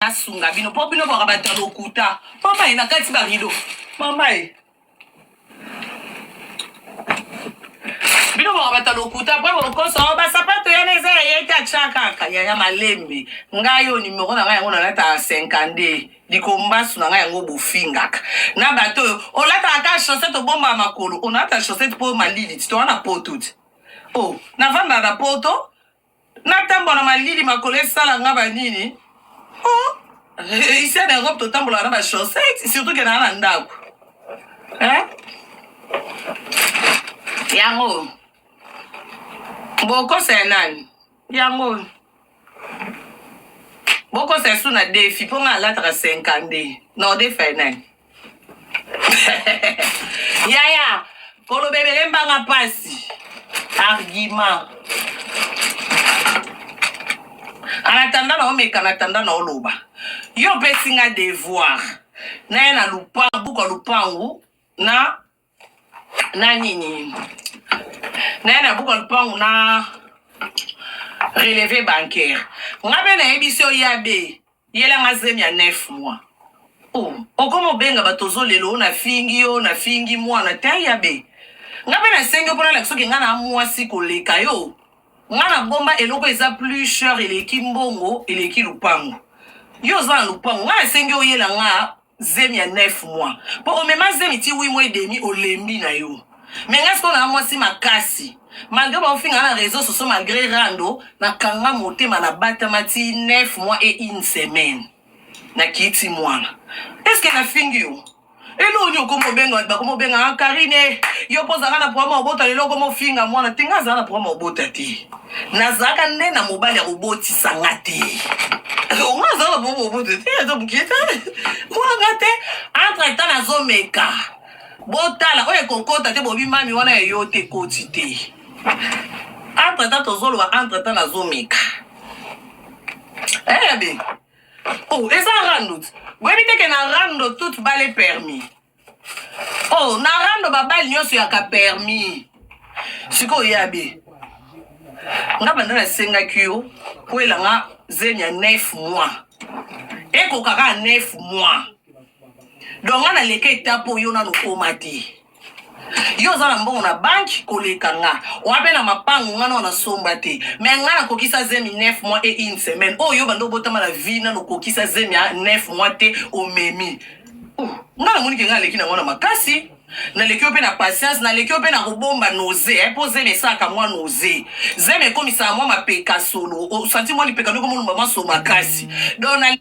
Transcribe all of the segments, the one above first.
Nasunga bino po bino boka bato ya lokuta. Mama ye na kati ba rideau. Mama ye. Bino boka bato ya lokuta po bokosa oh, ba sapato yana eza ya ye te atya kaka yaya malembe. Ngai oyo numero na ngai yango nalataka 52 likombasu na ngai yango bofingaka na bato oyo olataka kaka chaussette obombaka makolo onalata chaussette mpo malili ti toa na poto ti o oh, navandaka na poto Natambola na malili makolo esala nga ba nini? Oh, ici en Europe totambolaka na ba chaussettes, surtout que naa na ndako. Hein? Yango bokosa ya nani? Yango bokosa esu na defi mpo nga alataka 52 na odefi ya nani? Yaya, koloba ebele mbanga pasi. Argument. En attendant na omeka na attendant na oloba. Yo opesi nga devoir. Naye na lupangu, buku ya lupangu na na nini? Naye na buku ya lupangu na relevé bancaire. Nga pe nayebisi yo yabe. Yela nga zemi ya 9 mois. Oh, okoma obenga bato ozolela o nafingi yo nafingi mwana te yabe. Nga pe nasengi yo mpo nalakisa soki nga na mwasi koleka yo. Nga nabomba eloko eza plus cher eleki mbongo eleki lupango. Yo oza na lupango nga nasengi oyela nga zemi ya 9 mois po omema zemi ti 8 mois et demi olembi na yo mais nga sikoyo na mwasi makasi malgré baofinga na réseau sociaux malgré rando nakanga motema nabatama ti 9 mois et une semaine nakiti mwana est ce que nafingi yo eloko nini okoma obenga bato bakoma obenga ah, karine yo mpo ozalaka na programe obota lelo okoma ofinga mwana te nga azala na programe obota te Nazalaka nde na mobali ya kobotisa nga te. Nga azala na mobali kobota te, aza mokie te. Nga te, entre temps nazomeka. Botala oyo ekokota te bobi mami wana ya yo te ekoti te. Entre temps tozoloba entre temps nazomeka. Eh be. Oh, eza rando. Boyebi te ke na rando toute balle permis. Oh, na rando babali nyonso yaka permis. Sikoyo ya be. Nga banda nasengaki yo kwela nga zemi ya 9 mois. Ekoka kaka 9 mois. Donc nga naleka etape oyo nanu okoma te. Yo oza na mbongo na banque koleka nga. Oa pe na mapangu nga nanu nasomba te. Mais nga nakokisa zemi 9 mois et une semaine. Oyo yo banda obotama na vie nanu okokisa zemi ya 9 mois te omemi. Oh, nga namoni ke nga aleki na ngo na makasi naleki yo mpe na patience naleki yo mpe na kobomba noze eh, mpo zemi esalaka mwa noze zemi ekomisaka mwa mapeka solo osanti mwa lipeka ndoko molumba mwa so makasi donc na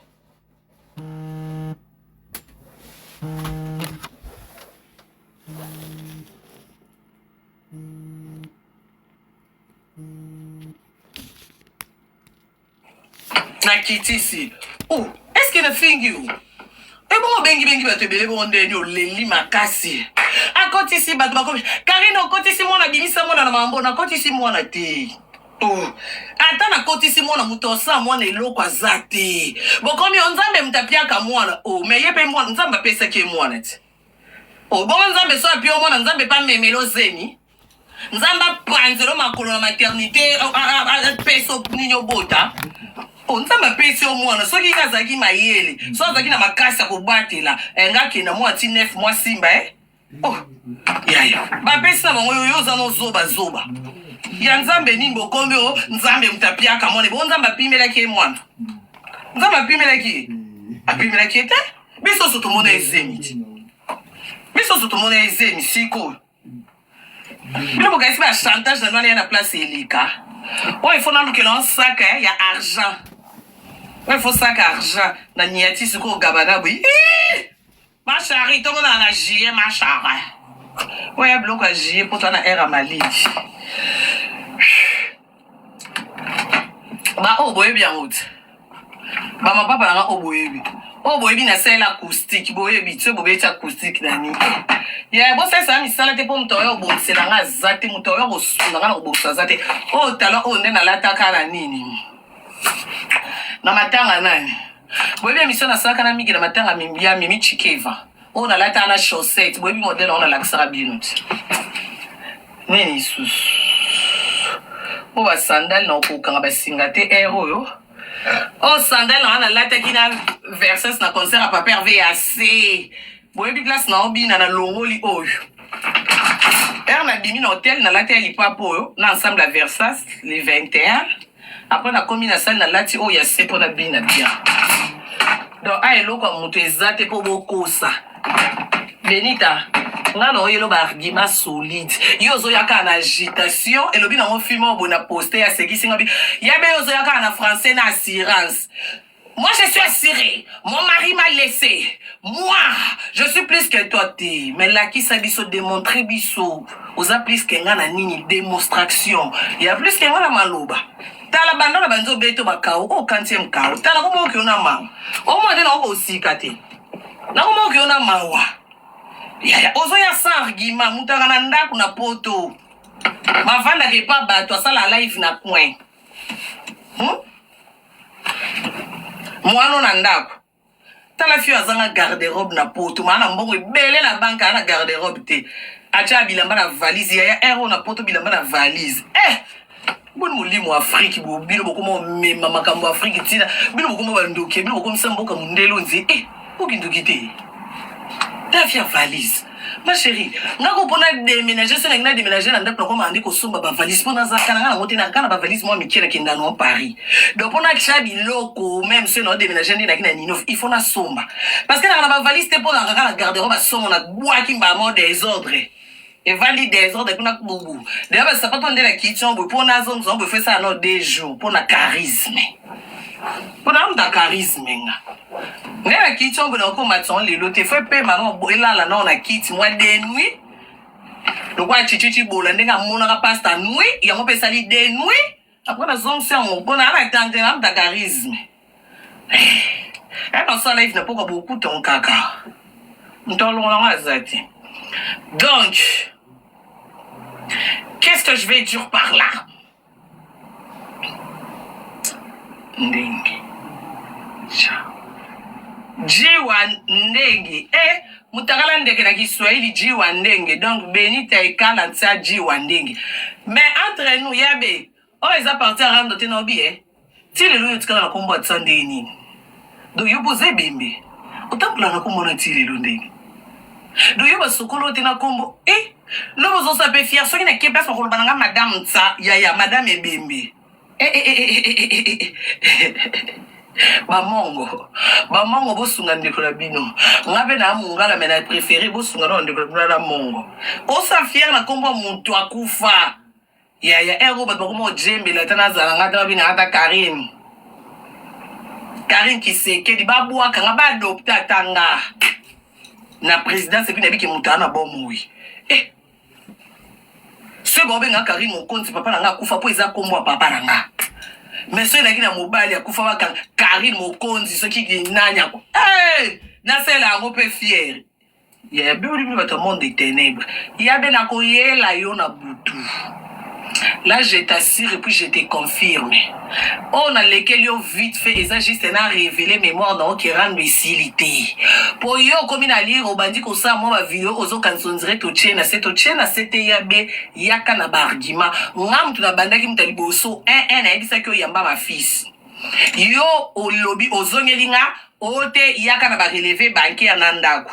nakitisi oh, est-ce que nafingi yo ebongo obengibengi bato ebele bongo ndeni oleli makasi akotisi bato bakomi karine okotisi mwana bimisa mwana na mambo nakotisi mwana te oh. ata nakotisi mwana moto osala mwana eloko aza te bokomi yo nzambe moto apiaka mwana o oh, me ye mpe mwana nzambe apesaki ye mwana te oh, bongo nzambe so apio mwana nzambe mpe amemelo zemi Nzambe apanzelo makolo na maternité apesa nini obota o nzambe apesi yo mwana soki ye azalaki mayele soki azalaki na makasi ya kobatela eh, nga akenda mwa ti 9 mwa simba eh? oh, yaya bapesi na bango yo yo oza nozoba zoba ya nzambe nini bokomi o nzambe moto apiaka mwana bo nzambe apimelaki ye mwana nzambe apimelaki ye apimelaki ye te biso nyonso tomona ezemi ti biso nyonso tomona ezemi sikoyo bino bokanisi ba chantage na nwana ya na place eleka oyo ifo nalukela ngo sac eh, ya argent oyo ifo sac argent na niati sikoyo gabana boye ma chari tomonana na juillet ma chara oyo ya biloko ya juillet mpo toa na aire ya malili ba oyo boyebi yango te ba mapapa na nga oyo boyebi oyo boyebi nasalela acoustique boyebi tse bobeti acoustique na nini ya bosalisa misala te mpo moto oyo obongisela nga aza te moto oyo kosunga nga na kobongisa aza te oyo tala oyo nde nalataka na nini na matanga nani boyebi emission nasalaka na mingi na matanga ya mimi chikeva oyo nalataka na chaussette boyebi modele oyo nalakisaka bino te nini lisusu oyo basandale na okokanga basinga te aire oyo. Oyo sandale na nga nalataki na Versace na concert ya Papa Hervé ya se. Boyebi place na obina na longoli oyo. Heure nabimi na hotel nalati ya lipapa oyo na ensemble ya Versace le 21. Après nakomi na salle nalati oyo ya se mpo nabina bien. Donc a eloko ya moto eza te mpo bokosa. Benita, nga na oyelo ba argument solide. Yo ozoya kaka na agitation, elobi nango film oyo boye na poste asekisi nga bi. Ya be yo ozoya kaka na français na assurance. Moi je suis assuré, mon mari m'a laissé. Moi, je suis plus que toi te. Mais lakisa biso démontrer biso. Oza plus que nga na nini démonstration. Ya plus que nga na maloba. Tala banda na banzo beto bakao, o quantième kao. Tala komo okiona mawa. Omona te na okosika te. Nakomoki yo na mawa. Yaya, ozoya sans argument, moto aka na ndako na poto. Bavandaka epa bato, asala live na coin. Mwana na ndako. Tala fio azanga garde-robe na poto, maa na mbongo ebele na banque aa na garde-robe te. Atia bilamba na valise, yaya heure oyo na poto bilamba na valise. Eh! Boni molimo Afrique bo bino bokoma omema makambo Afrique ntina bino bokoma bandoki bino bokomisa mboka mondele onzi eh okindoki te tafia valise ma chérie nga ko mpona déménager so nangi na déménager na ndako nakoma andi kosomba bavalise mpo nazalaka na nga nango te naka na bavalise mwa mike nakenda na Paris donc mpo natya biloko même soki nao déménager nde naki na nino il faut nasomba parce que naka na bavalise te mpo naka kaka na garde-robe asongo nabwaki mbamo désordre evandi desordre kuna bubu deya basapato nde na kiti yango boye mpo nazongisa yango boye fo esala nao deux jours mpo na charisme mpo na muta charisme nga nde na kiti yango boye nakomatisa yango lelo te fo epema nao elala nao na kiti mwa de nuit lokola chichichi bola ndenge amonaka pasta nuit yango mpe esali de nuit après nazongisi yango mpo na na tante na muta charisme eh nasala live na poka bokuta yango kaka moto alongola yango aza te. Donc qu'est-ce que je vais dire par là? Ndenge jiwa ndenge eh mutakala ndeke na Kiswahili jiwa ndenge donc Benita ekala ntia jiwa ndenge mais entre nous yabe oyo eza parti ya rando te na obi eh ti lelo oyo otikala na kombo ya tsa ndenge nini donc yo mpo oza ebembe otambola na kombo na ti lelo ndenge donc yo basokolo oyo te na kombo eh lobo ozosa mpe fier soki na ke place bakoloba na nga madame tsa yaya madame ebembe eh, eh, eh, eh, eh, eh, eh. Bamongo bamongo bosunga ndeko na bino nga mpe na mongala me na préféré bosunga na ndeko na bino na mongo osa fier na kombo ya moto akufa yaya ere oyo bato bakoma ojembela ata nazala nga ata babina ata Karine Karine Kisekedi babwaka nga baadopte ata nga na présidence epuis nayebiki moto aa na bomoi eh. Soki baobenga Karine Mokonzi papa na nga akufa mpo eza nkombo ya papa na nga mais soki nayaki na mobali akufa bakanga Karine Mokonzi soki nani ako hey! Nasala yango mpe fiere ya bino bino bato ya monde de ténèbres ya be nakoyela yo na butu. Là je t'assure et puis je te confirme oyo nalekeli yo vite fait eza juste na révéler mémoire na oke rando esili te mpo yo okomi na lire obandi kosala mwa bavideo ozokanisa ondire totie na se totie na se te ya be yaka na baargument nga moto nabandaki moto ya liboso 1 nayebisaki oyamba mafisi yo olobi ozongeli nga oyo te yaka na barelevé bancaire na ndako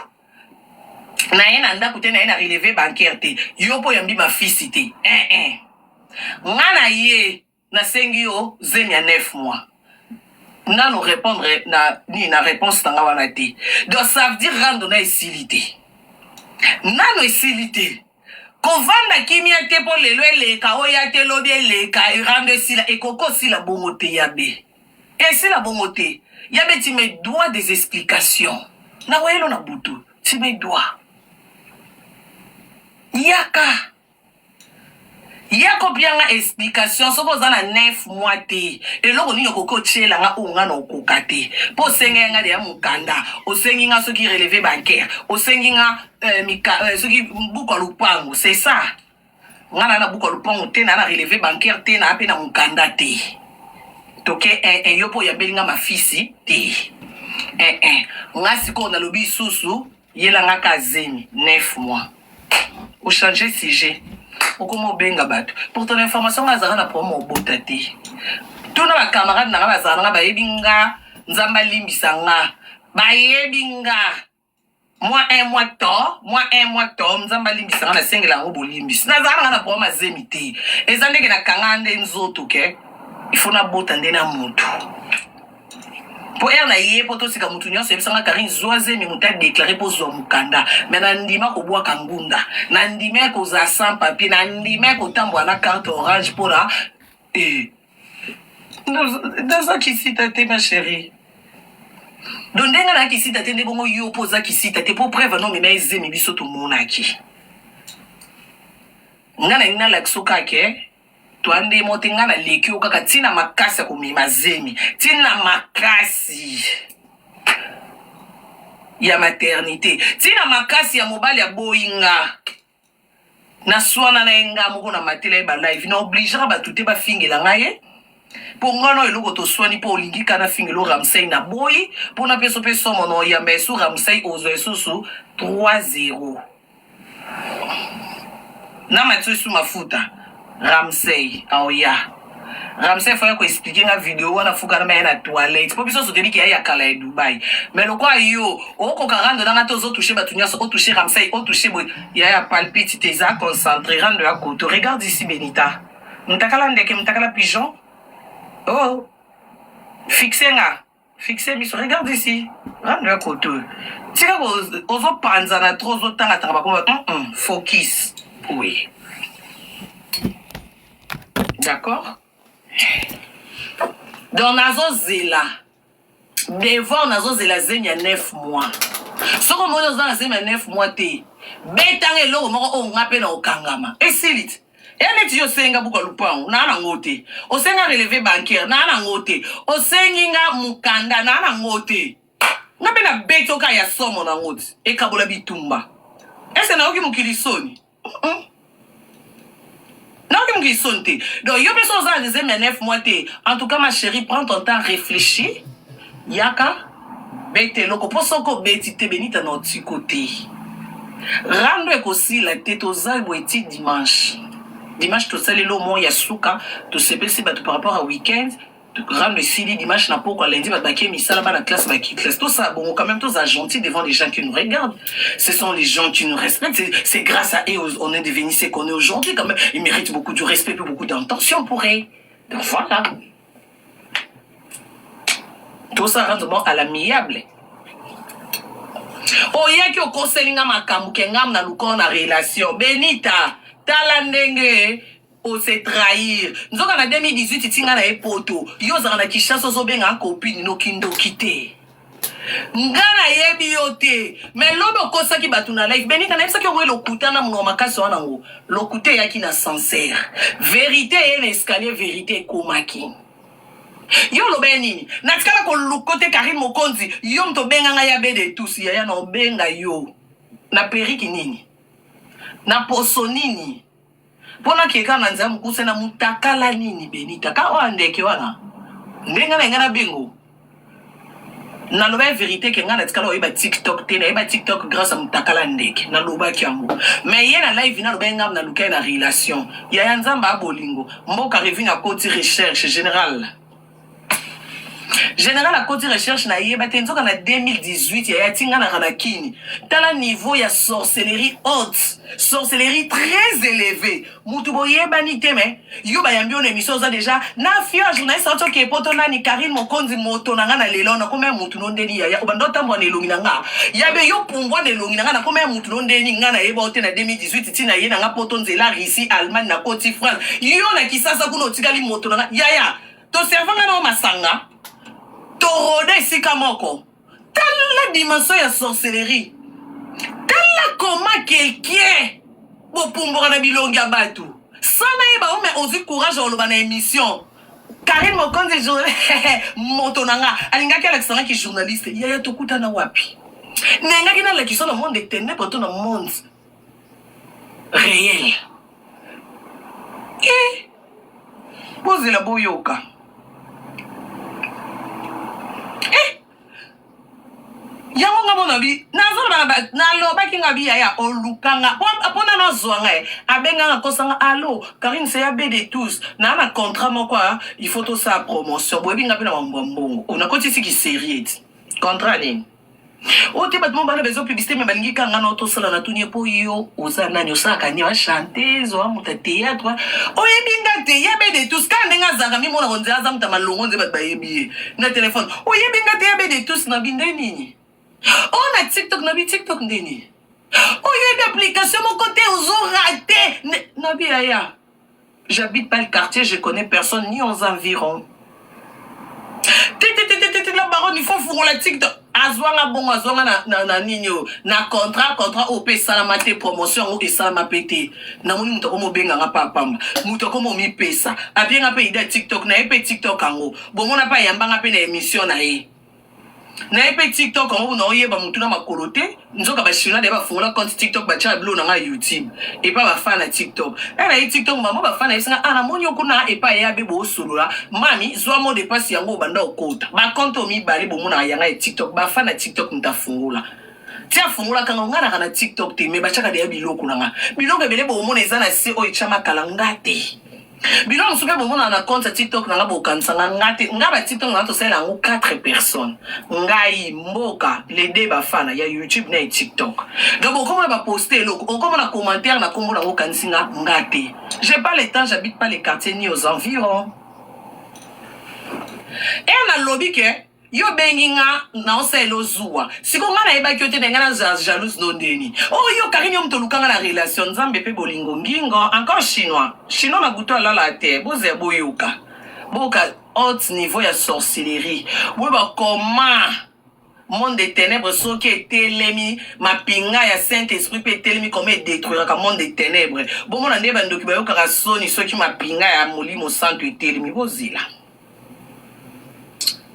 na ye na ndako te na ye na relevé bancaire te yo mpo oyambi mafisi te 1 nga na ye nasengi yo zemi ya 9 mois nano répondre na nini na réponse na nga wana te. Donc ça veut dire rando na esili te nano esili te kovanda kimia te mpo lelo eleka oya te lobi eleka rando esila ekoki osila bongo te ya be esila bongo te ya be tu me dois des explications nakoyelo na butu tu me dois yaka yaka opianga explication soki oza na 9 mois te eloko nini okoki otiela nga oyo nga na okoka te mpo osengi nga deya mokanda osengi nga soki relevé bancaire osengi nga soki buku ya lupango c'est ça nga na na buku ya lupango te na na relevé bancaire te na mpe na mokanda te toke yo mpo oyambeli nga mafisi te nga sikoyo nalobi lisusu yelanga ka zemi 9 mois ochange sujet okoma obenga bato. Pour ton information nga azalaka na problème obota te. Tuna ba camarade na nga bazala na nga bayebi nga nzambe alimbisa nga bayebi nga moi un mois to moi un mois to nzambe alimbisa nga nasengela yango bolimbisi nazala na nga na problème ya zemi te eza ndenge nakanga nde nzoto ke il faut nabota nde na mutu mpo ere na ye mpo tosika motu nyonso yebisa nga karine zwa zemi moto adeklare mpo zwa mokanda me nandima kobwaka ngunda nandima kozala sans papier nandima kotambola na carte orange mpona eh. Naza kisita te ma chérie. Donc ndenge na kisita te nde bongo yo mpo oza kisita te mpo preuve no mema ezemi biso tomonaki. Nga nalingi nalakisa kaka ke toa nde mo te nga naleki yo kaka ntina makasi ya komema zemi ntina makasi ya maternité ntina makasi ya mobali aboyi nga Na swana na ye nga moko na matela ye ba live na obligera batu te ba fingela nga ye po nga na eloko toswani po olingi ka na fingela Ramsey na boyi po na peso pe somo na oyamba esu Ramsey ozwa esusu 3 0 na matio esu mafuta Ramsey aoya Ramsey faya ko expliquer nga video wana fuka na maye na toilette po biso toyebi ke ya kala ya Dubai mais lokwa yo okoka rando nanga te ozo toucher batu nyonso o toucher Ramsey o toucher boye ya ya palpite te eza concentré rando ya koto regarde ici Benita mutakala ndeke mutakala pigeon oh fixe nga fixe miso regarde ici rando ya koto tika ozo panzana trop ozo tanga tanga bakoma focus oui d'accord donc nazozela devoir nazozela zemi ya 9 mois soki omoni oza na zemi ya 9 mois te betanga eloko moko oyo nga mpe na okangama esili te ya neti yo osenga buka lupango naa nango te osenga relevé bancaire naa nango te osengi nga mokanda naa nango te nga mpe nabeti oka ya somo nango te ekabola bitumba ese nayoki mokili soni nayoki mokili soni te donc yo mpe so oza na deuxième ya 9 mois te en tout cas ma chérie prends ton temps réfléchis yaka beta eloko mpo soki obeti te benita na otiko te rando ekosila te toza boye ti dimanche dimanche tosaleli omo ya suka tosepelisi bato par rapport à week-end rando esili dimanche na pokwa lundi bato bakie misala bana classe bakie classe tosala bongo quand même tozala gentil devant les gens qui nous regardent ce sont les gens qui nous respectent c'est grâce à eux on est devenu ce qu'on est aujourd'hui quand même ils méritent beaucoup du respect et beaucoup d'intention pour eux donc voilà tosala rando à l'amiable oyaki okoseli nga makambo ke ngam na luka na relation benita tala ndenge ose trahir nzoka na 2018 ti nga na ye poto yo ozalaka na kinshasa ozobenga copine nokindoki te nga nayebi yo te me lobi okosaki bato na live benita nayebisaki yango lokuta na monoko makasi wana yango lokuta eyaki na sancerre verité eye na escalier verité ekomaki yo oloba ye nini natikala koluko te karine mokonzi yo moto obenga ngai ya bede etusi yaya na obenga yo na periki nini na poso nini mpo nakeka na nzela mokuse na mutakala nini benita ka oyo ndeke wana ndenge na ngai na bengo naloba ya verité ke ngai natikala oyeba tiktok te nayeba tiktok grâce ya mutakala ndeke nalobaki yango mais ye na live naloba ye ngai naluka ye na relation yaya nzambe a bolingo mboka revine akoti recherche générale General akoti recherche na yeba te nzoka na 2018 yaya tinganaka na kini tala niveau ya sorcellerie haute sorcellerie très élevée mutu boyebani te mais yo bayambi yo na émission oza déjà na fio ya journaliste auti oke poto nani Karine Mokonzi moto na nga na lelo nakoma ya mutu no ndeni yaya obanda otambola na elongi na nga yabe yo pumbwa na elongi na nga nakoma ya mutu no ndeni nga nayeba yo te na 2018 ti na ye na nga poto nzela Russie Allemagne nakoti France yo na Kisasa kuna otikali moto na nga yaya To serva nga nao masanga, to roda esika moko. Tala dimension ya sorcellerie. Tala comment quelqu'un bopumbuka na bilongi ya bato. Sans nayeba yo mais ozwi courage ya koloba na émission. Karine Mokonzi jour moto na nga alingaki alakisa nga ki journaliste. Yaya tokutana wapi? Nengaki nalakisa na monde ténèbres to na monde réel. Eh! Bozela boyoka. Eh! Yango nga mona bi nazoloba nalobaki nga bi yaya olukanga mpona nazwa nga ye abenganga akosanga allo Karine c'est ya de tous naa na contrat moko il faut tosala promotion boyebi nga mpe na mambo ya mbongo nakotisi kiserie ti contrat nini oyo te bato mo bana bezo publicité me balingi kanga na tosala na tuni mpo yo oza nani osalaka nini chanteuse oa moto ya théâtre oyebi nga te ya be de tous kaka ndenge azalaka mimona konzela aza moto ya malongo nze bato bayebi ye na telefone oyebi nga te ya be de tous na bi nde nini oyo na tiktok na bi tiktok nde nini oyebi application moko te ozo rate na bi yaya. J'habite pas le quartier, je connais personne ni aux environs. Te la baronne, il faut fungola TikTok. Azwanga bongo azwanga na, na, na nini oyo na contrat contrat oyo mpe esalama te promotion yango esalama mpe te namoni moto akoma obenganga mpe apamba moto akoma omipesa abienga mpe ide ya tiktok na ye mpe tiktok yango bomona mpe ayambanga mpe na émission na ye Na ye pe tiktok yango na oyeba mutu na makolo te nzoka ba chinois deya bafungola compte tiktok batia bilo na nga youtube epa ba fan na tiktok e na ye tiktok mama ba fan ayebisi nga ah namoni yo kuna epa ya be bosolola mami zwa mot de passe yango obanda okota ba compte oyo mibale bomonaka yanga ya tiktok ba fan na tiktok mutu afungola ti afungolaka nga nga naka na tiktok te mais batiaka deya biloko na nga biloko ebele bomona eza na se oyo etiama kala nga te Biloko mosusu pe bomonaka na compte ya tiktok na nga bokanisa nga nga te nga ba tiktok na nga tosalela yango 4 personnes ngai mboka les deux bafana ya youtube na ya tiktok donc okomona ba poste eloko okomona commentaire na kombo na ngo okanisi nga nga te j'ai pas le temps j'habite pas les quartiers ni aux environs e nalobi ke Yo obengi nga naosalela yo zuwa sikoyo nga nayebaki yo te me nga nazala jalouse no ndeni oh yo Carine yo moto oluka nga na relation nzambe pe bolingo ngingo encore chinois chinois na butu alala te bozela boyoka boyoka haute niveau ya sorcellerie boyeba comment monde de ténèbres soki etelemi mapinga ya saint esprit pe etelemi comment edetruiraka monde de ténèbres bomona nde bandoki bayokaka soni soki mapinga ya molimo santu etelemi bozela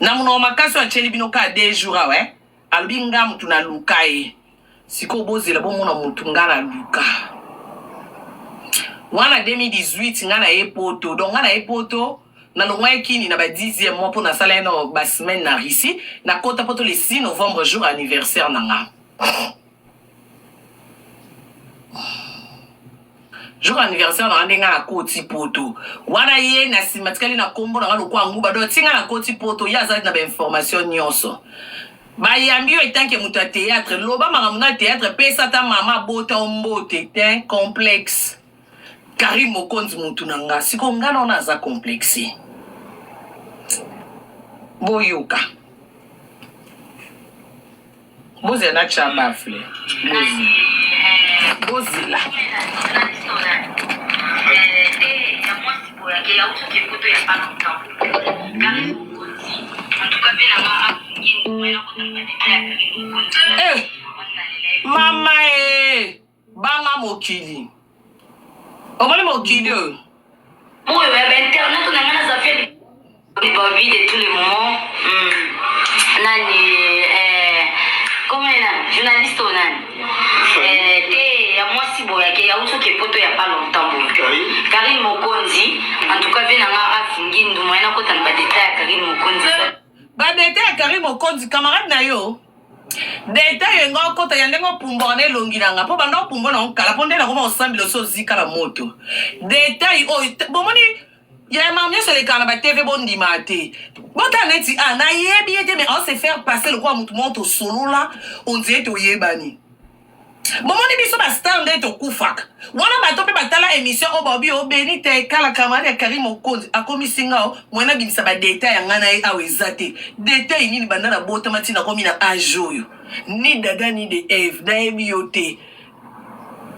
Na munoko makasi oyo atieli bino kaka deux jours awa eh? Alobi nga mutu na luka ye. Sikoyo bozela bomona mutu nga na luka. Wana 2018 nga na ye poto. Donc nga na ye poto na longwa ye kini na ba 10e mois po nasala ye no ba semaine na Russie. Na kota poto le 6 novembre jour anniversaire na nga. Jour anniversaire na nga nde nga nakoti poto wana ye na nsima atikali na kombo na nga lokwa nguba donc ti nga nakoti poto ye azali na ba information nyonso bayambi yo etanke moto ya théâtre loba makambo na théâtre pesa ata mama abota yo mbote te complexe Karine Mokonzi mutu na nga siko nga na wana aza complexe boyoka Bozela na tya bafle. Bozela. Eh, mama e eh, banga mokili omoni mokili oyo Oyo ya ba internet na nga naza fait ba vie de tous les moments. Nani eh, comment ena journaliste oyo nani eh, te ya mwasi boye ake auti oke poto ya pas longtemps boye Karine Mokonzi en tout cas vie na nga afingi nduma ye nakota na ba detail ya Karine Mokonzi ba detail ya Karine Mokonzi camarade na yo Detail oyo nga okota ya ndenge opumbwaka na elongi na nga po banda opumbwa na kala po nde nakoma kosambela osi ozika na moto detail oyo bomoni ya makambo nyonso elekaka na ba TV bondima te botala neti a nayebi ye te mais ao se faire passer lokola motu moko tosolola on dirait toyebani Bomoni biso ba star nde tokufaka wana bato mpe batala emission oyo baobi o benita ekala camarade ya Karine Mokonzi akomisi nga o moyen nabimisa ba detail ya nga na ye awa eza te detail nini banda na botama ti nakomi na age oyo ni dada ni de Eve nayebi yo te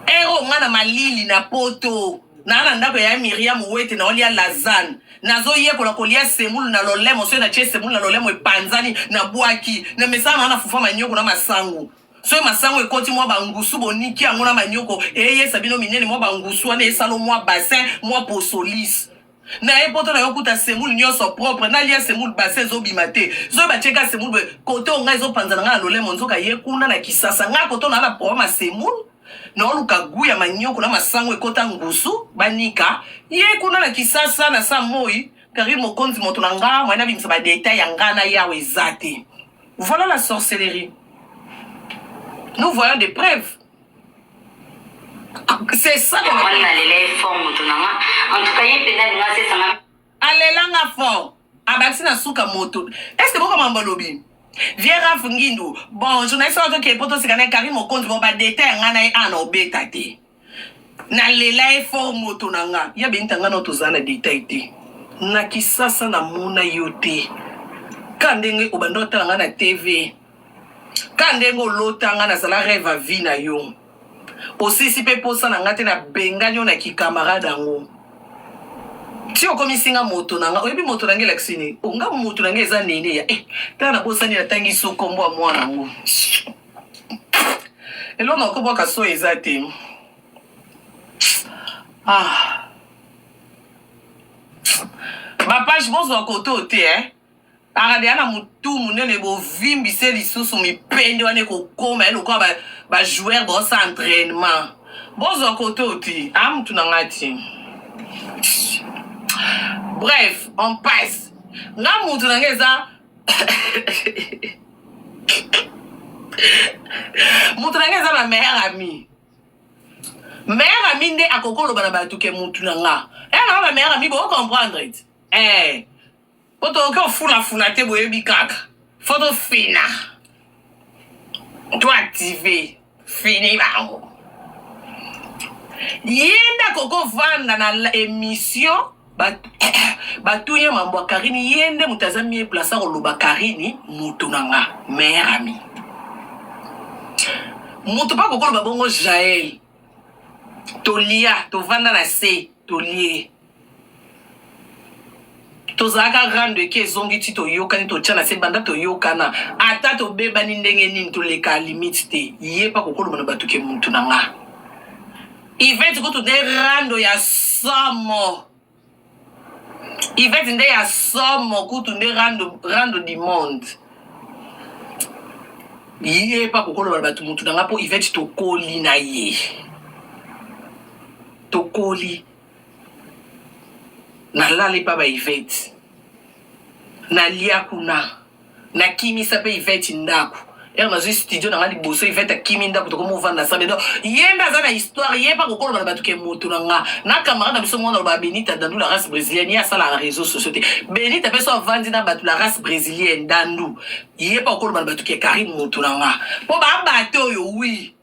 ero nga na malili na poto naa na ndako ya Miriam Wete naolia lasagne nazoyekola kolia semulu na lolemo soki natie semulu na lolemo epanzani nabwaki na mesana naa na fufa manioko na masangu Soki masango ekoti mwa ba ngusu boniki yango na manioko eyesa bino minene mwa ba ngusu wana esalo mwa bassin mwa poso lisse na ye poto na yo kuta semoule nyonso propre nalia semoule bassin ezobima te soki batie ka semoule boye kote oyo ngai ezopanzana ngai na lolemo nzoka ye kuna na kisasa ngai kote oyo naa na problème ya semoule naoluka gout ya manioko na masango ekota ngusu banika ye kuna na kisasa na sa moi Karine Mokonzi moto na nga moyen nabimisa ba detail ya nga na yawe eza te. Voilà la sorcellerie. Nous voyons des preuves. C'est ça. Wana nalela ye fort moto na nga. En tout cas ye mpenza alinga asesa nga. Alela nga fort. Abakisi na suka moto. Est-ce que boko mambo lobi? Vieux Raf Ngindu, bon journaliste oyo toke poto sika na Karine Mokonzi bon ba détail nga na ye ana obeta te. Na lela ye fort moto na nga. Ya benita nga na tozala na détail te. Na kisasa na mona yo te. Ka ndenge obanda otala nga na TV. Ka ndenge olota nga nazala rêve à vie na yo. Osisi pe posa na nga te na bengani yo na ki camarade yango. Ti okomisi nga moto na nga oyebi moto na nga elakisi nini? Oh, nga moto na nga eza nene ya eh, tala nabosani natangi so kombo ya mwana yango. Eloko na kobwaka so eza te. Ah. Ba page bozwa kote oyo te eh. Arade ya na mutu munene bovimbise lisusu mipende wana ekokoma ye lokola ba, ba joueur baosa entraînement bozwa kote oyo te a mutu na nga ti bref on passe nga mutu na nga eza mutu na nga eza ma meilleure amie meilleure amie nde akoki koloba na bato ke mutu na nga eya na ba meilleure amie bo comprendre ti eh Po tokoki ofulafula te boyebi kaka faut tofina to active fini bango ye nde akoki ovanda na emission batuni ye mambo ya Karine ye nde moto aza mieux place akoloba Karine moto na nga meilleur ami moto mpe akoki koloba bongo Jael tolia tovanda na se tolie Tozalaka rando eke ezongi ti toyokani totia na se banda toyokana ata tobebani ndenge nini toleka limite te ye pe akokoloba na batu ke mutu na nga Yvette kutu nde rando ya somo Yvette nde ya somo kutu nde rando rando du monde ye pe akokoloba na batu mutu na nga po Yvette tokoli na ye tokoli Nalala epa ba Yvette nalia kuna nakimisa pe Yvette ndaku heure nazui studio na nga liboso Yvette akimi ndaku tokomi ovanda ensemble donc ye nde aza na histoire ye pe akokoloba na batu ke moto na nga na camarade na biso moko naloba Benita Dandu la race brésilienne ye asalaka na réseaux sociaux te Benita pe so avandi na batu la race brésilienne Dandu ye pe akoloba na batu ke Carine moto na nga po ba bato oyo oui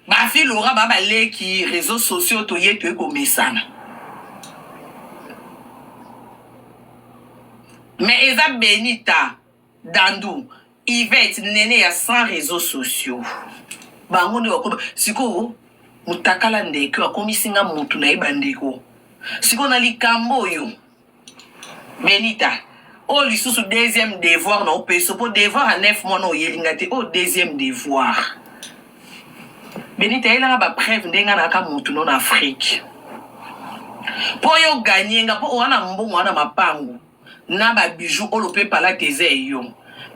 Ba fille Laura ba ba leki réseaux sociaux toye toye komesana. Mais eza Benita, Dandu, Yvette, Nene ya sans réseaux sociaux. Bango nde bakoma sikoyo mutakala ndeko akomisi nga mutu na ye bandeko. Sikoyo na likambo oyo Benita, oyo lisusu deuxième devoir na opeso po devoir ya 9 mois na oyeli nga te oyo deuxième devoir. Benita yela nga ba preuve nde nga naka mutu no na Afrique. Po yo gagner nga po oa na mbongo oa na mapangu na ba bijoux oyo pe palate eza yo.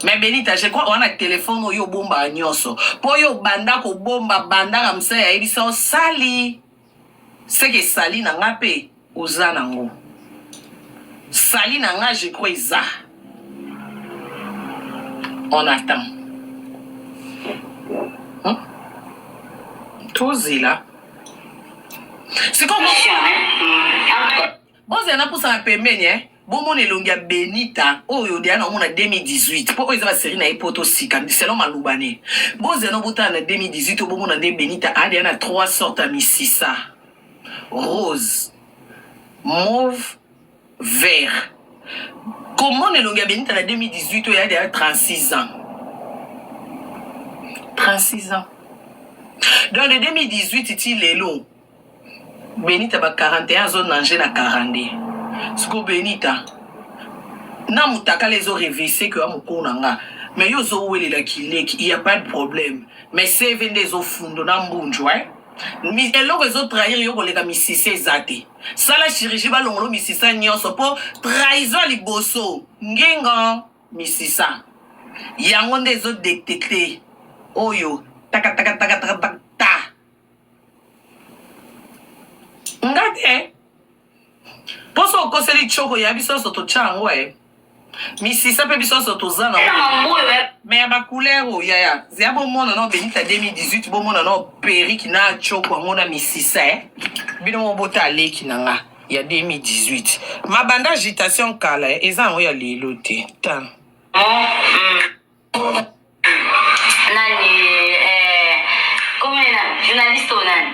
Mais Benita, je crois oa na telephone oyo obombaka nyonso. Po yo banda kobomba banda Ramsey ayebisa osali. Seke sali na nga pe oza na ngo. Sali na nga je crois eza. On attend. Hmm? Tozela. Sikoyo bozela napusana pembeni eh? Bomona elongi ya Benita oyo deja na omona 2018 po oyo eza ba serie na ye poto sika selon maloba ne bozela no botala na 2018 oyo bomona nde Benita a deja na 3 sortes ya misisa rose mauve vert komona elongi ya Benita na 2018 oyo ya deja 36 ans 36 ans donc de 2018 ti lelo Benita ba 41 azo nanger na 42 sikoyo Benita na mutakala ezo revese que mukolo na nga mais yo ozo welela kileki il ya pas de problème mais CV nde ezo fundo na mbunju hein eloko ezo trahir yo koleka misisa eza te sala chirurgie balongolo misisa nyonso po trahison ya liboso ngenga misisa yango nde ezo detecte oyo taka taka taka taka ta Nga te. Poso okoseli tshoko ya biso nyonso totya yango e. Misisa mpe biso nyonso toza na mais ya bacouleur oyo yaya zeya bomona nao Benita 2018 bomona nao perike na choko yango na misisa eh. Bino moko bota aleki na nga ya 2018 mabanda agitation kala eh, eza yango ya lelo te tala. Nani eh, comment nani journaliste oyo nani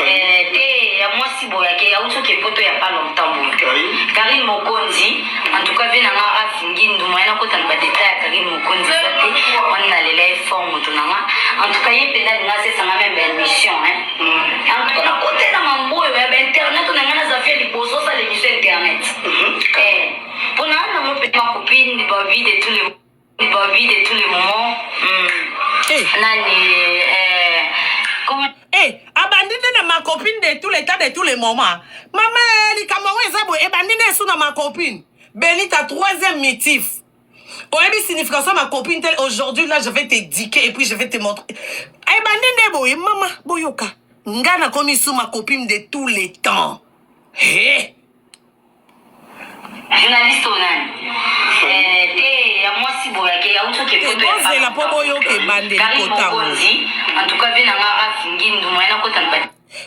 eh, te ya mwasi boye ake auti oke poto ya pas longtemps boye Karine. Karine Mokonzi en tout cas vie na nga Raf Ngindu moyen nakota na ba détail ya Karine Mokonzi eza te wana nalela ye fort moto na nga en tout cas ye mpenza alinga asesanga meme ba émission hein en tout cas nakotela mambo oyo ya ba internet na nga naza fia liboso osala émission internet eh mpo na nango mpe ma copine ba vie de tous les ba vie de tous les moments Hey. Nani eh, comment Eh, abandi nde na ma copine de tous les temps de tous les moments. Mama eh, likambo yango eza boye ebandi nde esu na ma copine. Benita troisième motif. Oyebi signification ma copine tel aujourd'hui là je vais t'éduquer et puis je vais te montrer. Ebandi nde boye mama boyoka. Nga nakomi sous ma copine de tous les temps. Hey. Journaliste oyo nani eh, te ya mwasi boye ake auti oke poto ya Bozela mpo boyoka ebandeli Karine kotango. Mokonzi en tout cas vie na nga Raf Ngindu moyen nakota na ba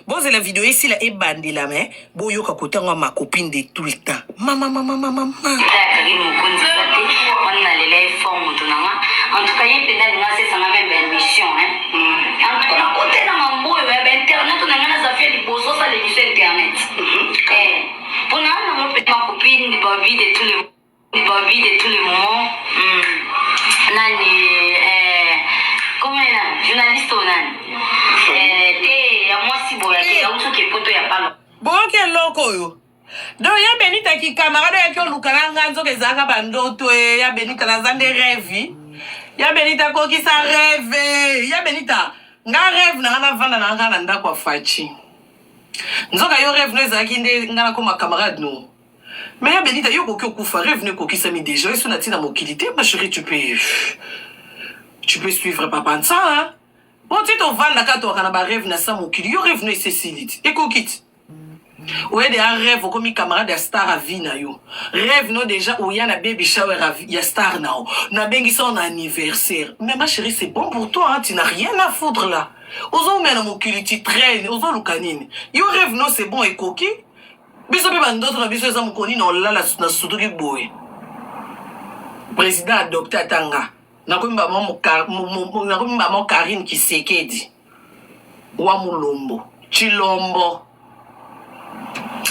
Bozela video esila ebandela me boyoka kotanga ma copine de tout le temps. Mama mama mama mama. Eza ya Karine Mokonzi eza te wana nalela ye fort moto na nga en tout cas ye mpenza alinga asesanga meme ba émission hein en tout cas nakotela mambo oyo ya ba internet na nga naza fia liboso osala émission internet eh mpo na nango mpe ma copine ba vie de tous les ba vie de tous les moments nani eh, comment nani journaliste oyo nani eh, te ya mwasi boye ake auti oke poto ya palo Boyoki eloko oyo. Donc ya Benita ki camarade oyaki oluka na nga nzoka ezalaka bandoto e ya Benita naza nde rêve. Ya Benita kokisa rêve. Ya Benita nga rêve na nga navanda na nga na ndako ya Fatshi. Nzoka yo rêve no ezalaki nde nga nakoma camarade no. Mais ya Benita yo okoki okufa rêve no ekokisami déjà eso na ntina mokili te ma chérie tu peux suivre papa Nsa hein. Po ti tovanda kaka towaka na ba rêve na sa mokili yo rêve no esi esili ti ekoki ti oye deja rêve okomi camarade ya star a vie na yo rêve no deja oya na baby shower ya star na yo nabengisa yo na anniversaire mais ma chérie c'est bon pour toi hein, tu n'as rien à foutre là ozomela na mokili tu traîne ozoluka nini yo rêve no c'est bon ekoki biso mpe bandoto na biso eza mokoni na olala na sutuki boye président adopte ata nga nakomi bamo Karine Kisekedi wa Mulombo Chilombo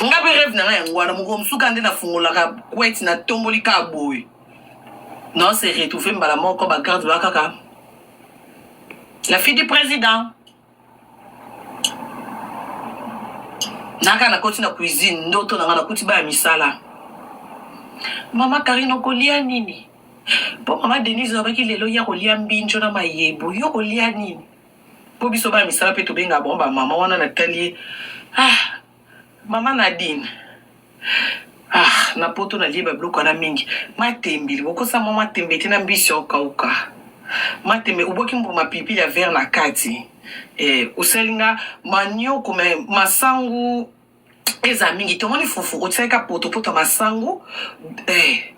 nga mpe rêve na ngai yango wana mokolo mosuka nde nafungolaka kwete natomboli kaka boye na se retrouve mbala moko bagarde ba kaka la fille du président naka nakoti na cuisine ndoto na ngai nakuti baya misala mama Karine okolia nini mpo mama Denise alobaki lelo ya kolia mbinjo na mayebo yo kolia nini mpo biso baya misala mpe tobenga bango bamama wana natali ye ah mama Nadine ah na poto nalie babiloko wana mingi matembele bokosa mwa matembe te na mbisi ya okauka matembe obwaki mbuma pilipili ya vert na kati eh, osali nga manioko me masangu eza mingi tomoni fufu otiaki ka potopoto ya masangu eh,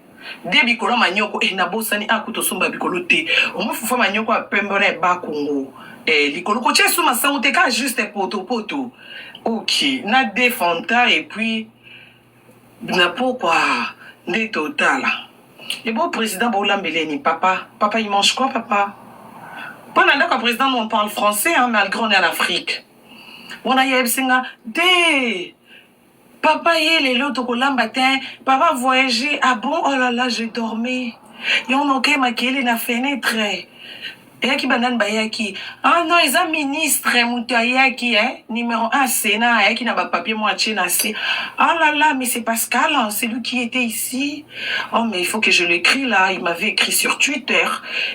de bikolo ya manioko eh, nabosani akuta osomba bikolo te omoi fufu ya manioko ya pembe wana ebakongo eh, likolo kotia esu masangu te ka juste potopoto ok na de fanta et puis na pokwa nde totala ebo président bolambeleni papa papa il mange quoi papa mpo na ndako ya président nous on parle français hein, malgré on est en Afrique wana yebisi nga te papa ye lelo tokolamba te papa voyager ah bon oh là là je dormais yango noke makele na fenêtre eyaki banani bayaki ah non eza ministre moto ayaki eh? numéro 1 sénat ayaki na bapapier mo atie na se ah là là mais c'est Pascal hein, c'est lui qui était ici oh mais il faut que je l'écris là il m'avait écrit sur Twitter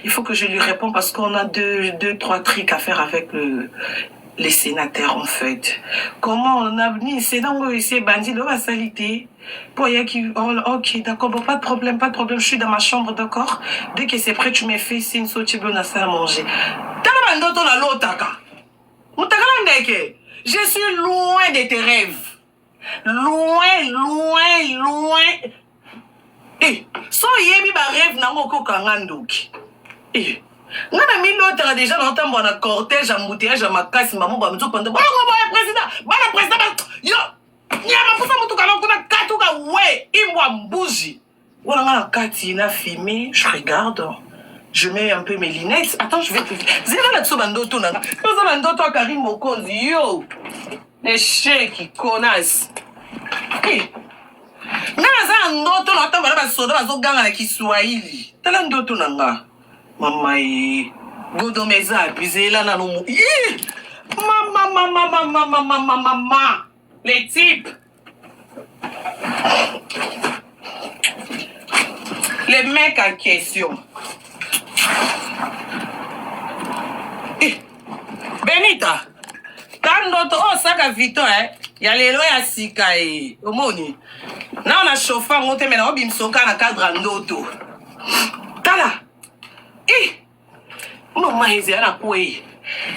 il faut que je lui réponde parce qu'on a deux, deux trois trucs à faire avec le les sénateurs en fait comment on a ni sénat oyo esi ebandi lelo basali te po ayaki oh, ok d'accord bon pas de problème pas de problème je suis dans ma chambre d'accord dès que c'est prêt tu me fais signe so otie bilo na salle à manger tala bandoto nalotaka motakala ndeke je suis loin de tes rêves loin loin loin. Eh, so oyebi ba rêve nango okokanga ndoki. Eh. Nga na milotaka deja na otambola na cortège embouteillage ya makasi mbamo ba nzopa ndo bango boye président bana président ba yo nyama pusa motuka na kuna katuka we imbwa mbuzi wana nga na kati na filme je regarde je mets un peu mes lunettes attends je vais te zela na biso bandoto na nga oza na ndoto ya Karine Mokonzi yo Echec connasse. Eh. Nga naza na ndoto na otambola na basoda bazoganga na Kiswahili. Tala ndoto na nga. Mama ye. Godome eza abuse la nanu mu. Ih! Mama mama mama mama mama mama. Les types. Les mecs en question. Eh, Benita, ta ndoto oyo oh, saka Vuitton eh, ya lelo ya sika eh, omoni nao na chauffe yango te me naobimisa oka na cadre ya ndoto tala eh, mama ezela na kwei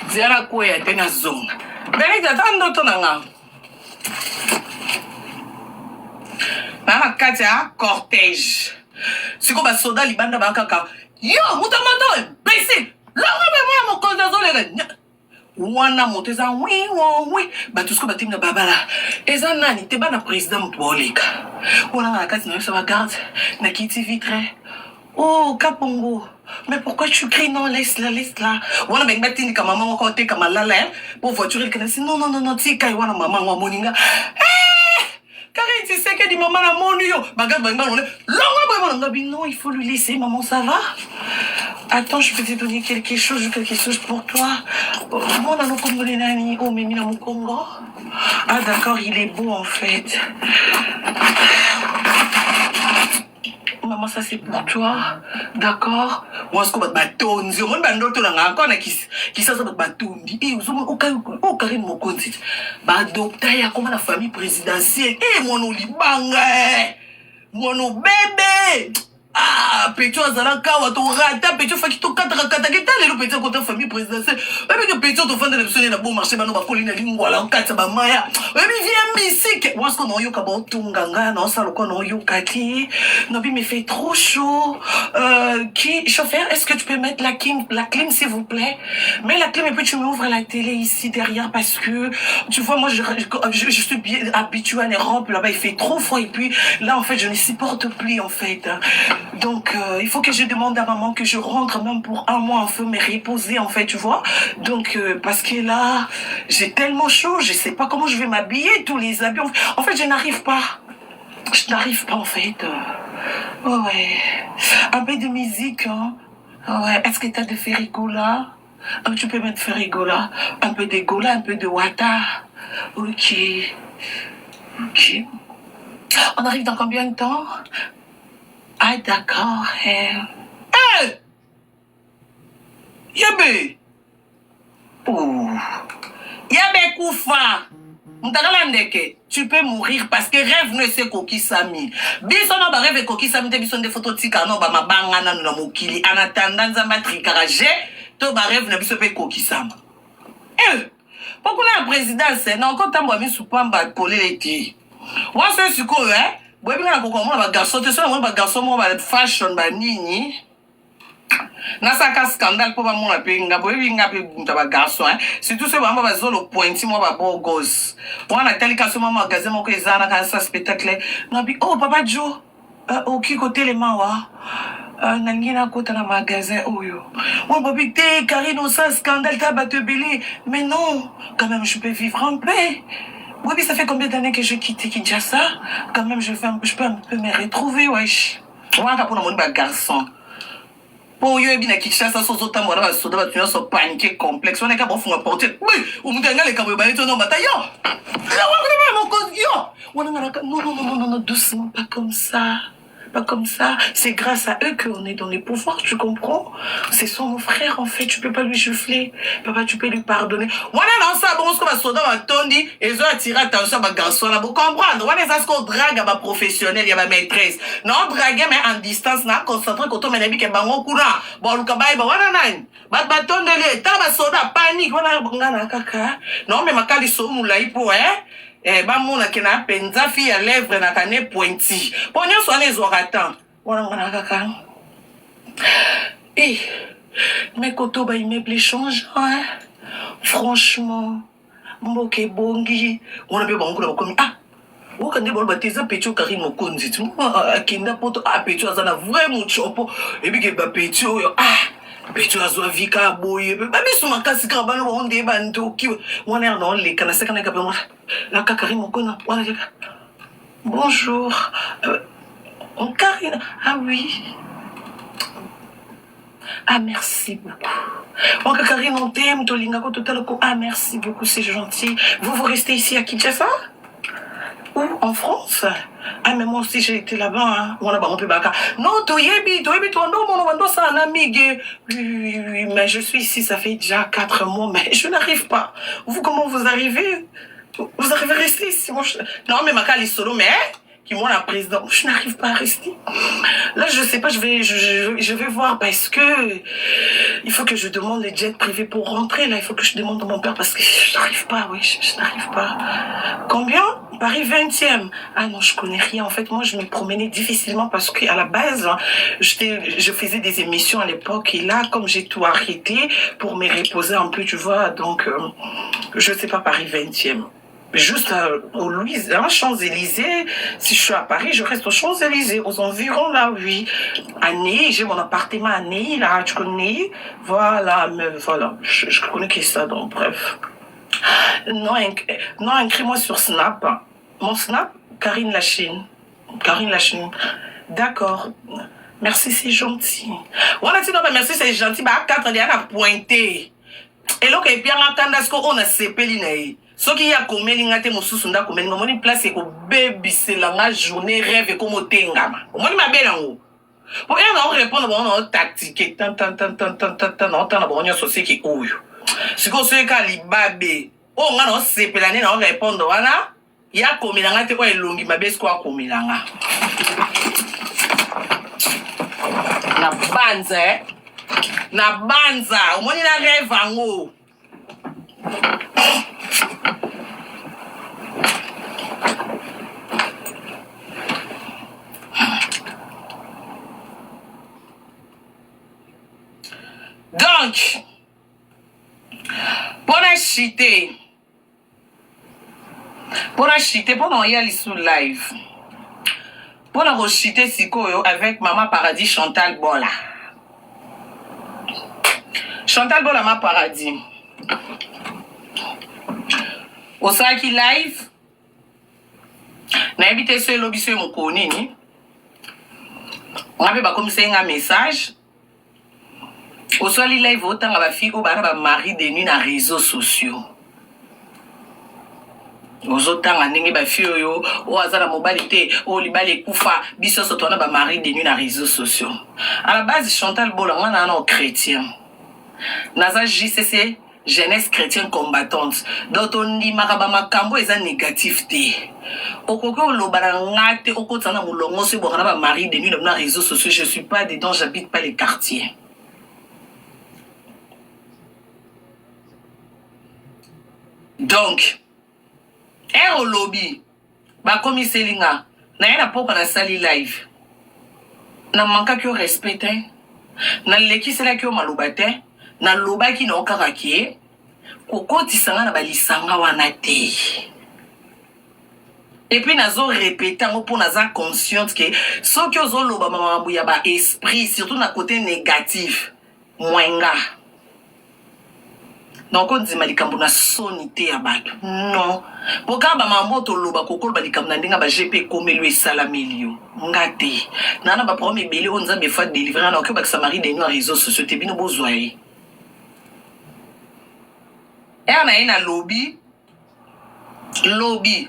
zela na kweya te nazonga Benita ta ndoto na nga na na kati ya cortège sikoyo basoda libanda ba kaka yo moto ya moto imbécile longo mpe mwana mokonzi azoleka wana moto eza wiwowi bato sikoyo batemi na babala eza nani te bana président moto baoleka wana nga na kati nayebisa bagarde nakiti vitre. Oh Kapongo, mais pourquoi tu cries? Non, laisse-la, laisse-la. Wana bengi batindika mama moko oteka malala eh? Po voiture elekana si non non non non tika ye wana mama ngo amoni nga. Eh! Karine Tshisekedi mama na moni yo. Bagarde bangi balongole. Longwa boye mona nga bi non, il faut lui laisser maman ça va? Attends, je vais te donner quelque chose pour toi. Oh, mona no kongole nani? Oh, memi na mukongo. Ah d'accord, il est beau en fait. Maman, ça c'est pour toi. D'accord? Moi, ce que batondi, omoni bandoto na nga encore na kisasa bato batondi. Eh, ozomona o Karine Mokonzi. Ba adopta ye akoma na famille présidentielle. Eh, mwana olibanga eh. Mwana obebe. Ah, petit azalaka awa torata petit ofaki tokataka kataka eta lelo petit akota famille présidentielle oyebi ke petit tofanda na biso nde na bon marché bano bakoli na lingwala okati ya bamaya oyebi vie misike wasko naoyoka baotunga nga naosala lokola naoyoka te nabi mais fait trop chaud euh, qui chauffeur est-ce que tu peux mettre la clim, la clim s'il vous plaît mets la clim et puis tu m'ouvres la télé ici derrière parce que tu vois moi je, je, je suis bien habituée à l'Europe là-bas il fait trop froid et puis là en fait je ne supporte plus en fait donc euh, il faut que je demande à maman que je rentre même pour un mois en fait me reposer en fait tu vois donc euh, parce que là j'ai tellement chaud je sais pas comment je vais m'habiller tous les habits en fait je n'arrive pas je n'arrive pas en fait ouais, ouais un peu de musique hein ouais est-ce que t'as de ferrigola oh, tu peux mettre ferrigola un peu de gola un peu de wata ok ok on arrive dans combien de temps ah d'accord eh. Hey! Yebe oh. Yebe kufa mutakala ndeke tu peux mourir parce que rêve no ese ekokisami biso na barêve ekokisami te biso nde fo totika no bamabanga nanu na mokili en attendant nzambe atrikaka je to barêve na biso mpe ekokisama eh! mpo kuna ya présidence na okotambola misu pamba polele te waso sikoyo eh? boyebi nga na kokomona bagarçon te so namoni bagarçon moko ba fashion banini nasalaka scandale mpo bamona mpe nga boyebi nga mpe moto ya bagarçon eh? Surtout soki bango bazolo pointi mwa babogos wana natali kaso mwa magasin moko eza na kanisa spectacle nabi oh papa jo uh, okoki kotelema wa uh, nalingi nakota na magasin oyo oyo bobi te Karine osala scandale ta bato ebele mais non quand même je peux vivre en paix. Oui, ça fait combien d'années que je quitte Kinshasa? Quand même, je, fais un, je peux un peu me retrouver, wesh. Wana mpona moni bagarçon mpo oyo oyebi na Kinshasa so ozotambola na basoda bato nyonso panique complexe wana eka baofunga porte omoto yanga leka boye baye tono bata yo mokonzi yo wana nga naka non non non non non doucement, pas comme ça, pas comme ça. C'est grâce à eux qu'on est dans les pouvoirs, tu comprends? Ce sont nos frères, en fait. Tu peux pas lui gifler. Papa, tu peux lui pardonner. Wana na osala bongo siko basoda batondi ezo attirer attention ya bagarçon wana bocomprendre wana eza siko drague ya baprofessionnel ya bamaîtresse na odrague mais en distance na concentré kotomela yebi ke bango kuna baluka bayeba wana nani bato batondeli ye tala basoda panique wana nga na kaka naomemaka lisolo molai mpo eh? Eh, bamonake na mpenza fille ya lèvre na kane pointi mpo nyonso wana ezwaka temps. Wana nga na kaka. Eh, mais koto ba immeuble change, hein? Franchement, mboka ebongi. Wana pe bango kuna bakomi ah oyoka nde baloba te eza petio Karine Mokonzi ti akenda poto ah petio aza na vrai mutshopo ebike ba petio oyo ah petio azwa vie kaka boye babiso makasi kaka bana bango nde bandoki wana ya naoleka naseka nayeka pe naka Karine Mokonzi wana kaka bonjour euh, Karine ah oui Ah merci beaucoup. Waka Karine, on t'aime, tolingako totalako. Ah merci beaucoup, c'est gentil. Vous, vous restez ici à Kinshasa Ou en France Ah mais moi aussi j'ai été là-bas. Hein. Wana bango pe baka. Non, toyebi, toyebi tondo mono bando ça na migue. Oui, oui, oui, oui, mais je suis ici, ça fait déjà 4 mois, mais je n'arrive pas. Vous, comment vous arrivez Vous arrivez à rester ici moi, je... Non, mais makali solo, mais qui moi la président je n'arrive pas à rester là je sais pas je vais je, je, je vais voir parce que il faut que je demande les jets privés pour rentrer là il faut que je demande à mon père parce que je n'arrive pas oui je, je n'arrive pas combien Paris 20e ah non je connais rien en fait moi je me promenais difficilement parce que à la base je faisais des émissions à l'époque et là comme j'ai tout arrêté pour me reposer un peu tu vois donc euh, je sais pas Paris 20e juste euh, au Louise, hein, Champs-Élysées. Si je suis à Paris, je reste aux Champs-Élysées, aux environs là, oui. À Neuilly, j'ai mon appartement à Neuilly, là, tu connais Voilà, mais voilà, je, je connais qui ça, donc bref. Non, inc non écris-moi sur Snap. Mon Snap, Karine Lachine. Karine Lachine. D'accord. Merci, c'est gentil. Voilà, tu non, merci, c'est gentil. Bah, 4, il y a pointé. Eloko epianga kanda siko oyo nasepeli na ye soki ye akomeli nga te mosusu nde akomeli nga omoni place ekobebisela nga journée rêve ekoma otengama omoni mabe nango po ere nao répondre bango nao tactique tantantantantantan naotanga bango nyonso seki oyo sikoyo soki kaka libabe oyo nga naosepela nde nao répondre wana Ye akomela nga te oyo elongi mabe sikoyo akomela nga na banza eh? na banza omoni na rêve yango donc mpo na chite mpo na chite mpo na oya lisu live mpo na kochite sikoyo avec mama paradis chantal bola chantal bola ma paradis osalaki live nayebi te so elobi so ye mokolo nini nga mpe bakomisaki nga message osali live otanga ba fille oyo bana ba mari de nuit na réseaux sociaux ozotanga ndenge ba fille oyo oyo aza na mobali te oyo libala ekufa biso nyonso towana ba mari de nuit na réseaux sociaux à la base chantal bola nga na na chrétien naza jcc Jeunesse chretienne combattante donc tondimaka ba makambo eza negatif te okoki oloba na nga te okotisa na molongo so ebwaka na ba mari de nuit na réseaux sociaux je suis pas dedans j'habite pas les quartiers donc ere olobi bakomiseli nga naye na pokwa nasali live na mankaki yo respect te nalekiselaki yo maloba te nalobaki na yo kaka ke kokotisa nga na balisanga wana te epuis nazo repete yango mpo naza consciente ke soki ozoloba makambo ya ba esprit surtout na kote négatif mwenga Noko ndima likambo na soni te ya bato non po kaka ba makambo oyo toloba kokoloba likambo na ndenge ya ba GP ekomeli yo esalameli yo nga te naa na ba problème ebele oyo nzambe faut adelivre nga nakoki obakisa marie de nuit ya réseau sociaux te bino bozwa ye ere na ye nalobi lobi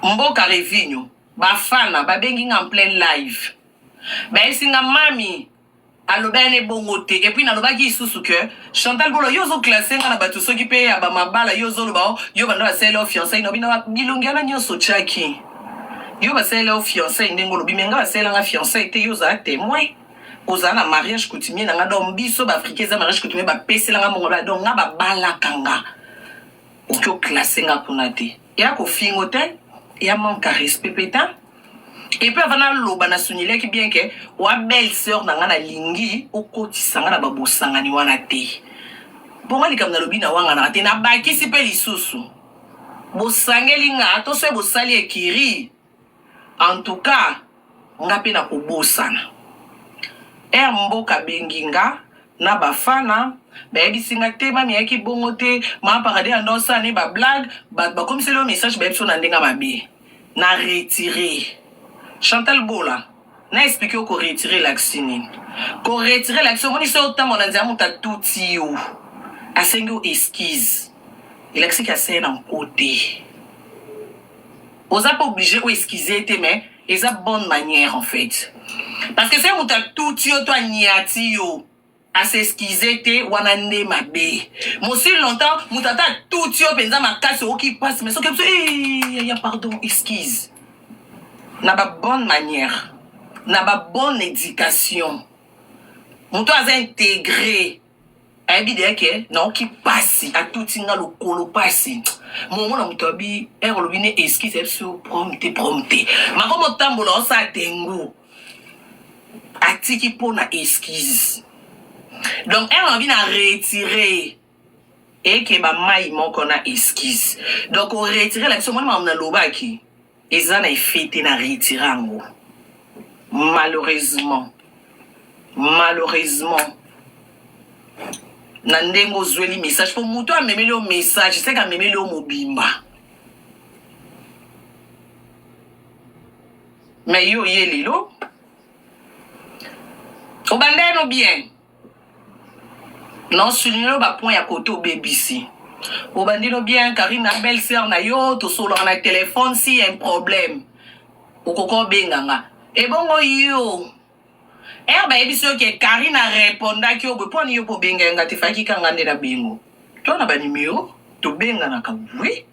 mboka revinho bafana babengi nga en plein live bayebisi nga mami Aloba ne bongo te et puis nalobaki lisusu que Chantal Bolo yo ozo classe nga na batu soki pe ya ba mabala yo ozoloba oh, yo banda basaleli yo fiançailles na bino bilongi wana nyonso otiaki yo basaleli yo fiançailles ndenge olobi me nga basalela nga fiançailles te yo ozala témoin ozala na mariage coutumier na nga donc biso baafricain eza mariage coutumier bapesela nga mbongo donc nga babalaka nga oki oklasse nga kuna te ya kofingo te ya manque ya respect pe te. Et puis avant naloba na soulignaki bien que wa belle sœur na nga nalingi okotisa nga na babosangani wana te. Mpo nga likambo nalobi na wanganaka te, nabakisi mpe lisusu bosangeli nga to soki bosali ekiri en tout cas nga mpe nakobosana. Air mboka abengi nga na bafana bayebisi nga te mami ayaki bongo te ma paradis ando osala ne ba blague bato bakomiseli yo message bayebisi yo na ndenge mabe na retire Chantal Bola na explique yo ko retire elakisi nini ko retire elakisi omoni soki otambola na nzela moto atuti yo asengi yo excuse elakisi ke aseye na nko te oza mpe oblige o excuse ye te mais eza bonne manière en fait parce que soki moto atuti yo to aniati yo as'excuse te wana nde mabe mosi longtemps moto ata atuti yo mpenza makasi oyoki mpasi mais soki biso ya pardon excuse na ba bonne manière na ba bonne éducation moto aza intégré ayebi deya ke naoki mpasi atuti nga lokolo mpasi momona moto abi ere olobi ne excuse ayebi so prom te prom te makomo otambola osala tengu atiki mpo na excuse donc ere alobi na retire eke bamai moko na excuse donc oretire la biso omoni makambo nalobaki eza na effet te na retire yango malheureusement malheureusement na ndenge ozweli message mpo moto amemeli yo message seke amemeli yo mobimba me yo ye lelo obanda yano bien non souligne yo bapoint ya kote obebisi obandi no bien karine na belle sœur na yo tosololaka na telefone si un problème okoki obenga nga ebongo yo ere bayebisi yo ke karine arepondaki yo boye mpo ani yo mpo obenga nga te faki kanga nde na bengo to na banimero tobenganaka oui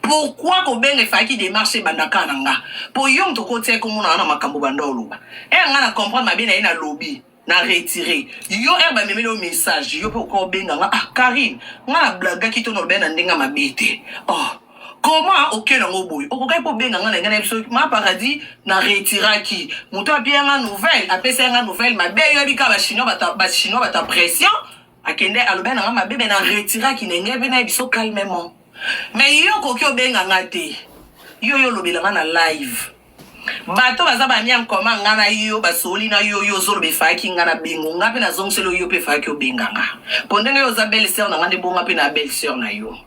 pourquoi kobenga efalaki démarche ebanda kaka na nga mpo yo moto okotiaki komona na makambo banda oloba ere nga na comprendre mabe na ye nalobi na retire yo ere bamemeli yo message yo mpe okoki obenga nga ah karine nga na blagaki to nalobi na ndenge mabe te oh comment okende yango boye okokaki mpo obenga nga na ngai na biso ma paradis na retiraki moto apia nga nouvelle apesa nga nouvelle mabe yoyebi kaka bachinois bachinois bato ya pression akende alobi na nga mabe me na retiraki na ngai mpe na biso calmement mais yo okoki obenga nga te yo yo olobela nga na live bato baza bami en commun nga na yo basoli na yo yo ozoloba efayaki nga na bengo nga mpe nazongiseli yo mpe efayaki obenga nga mpo ndenge yo oza belle sœur na nga nde bonga mpe na belle sœur na yo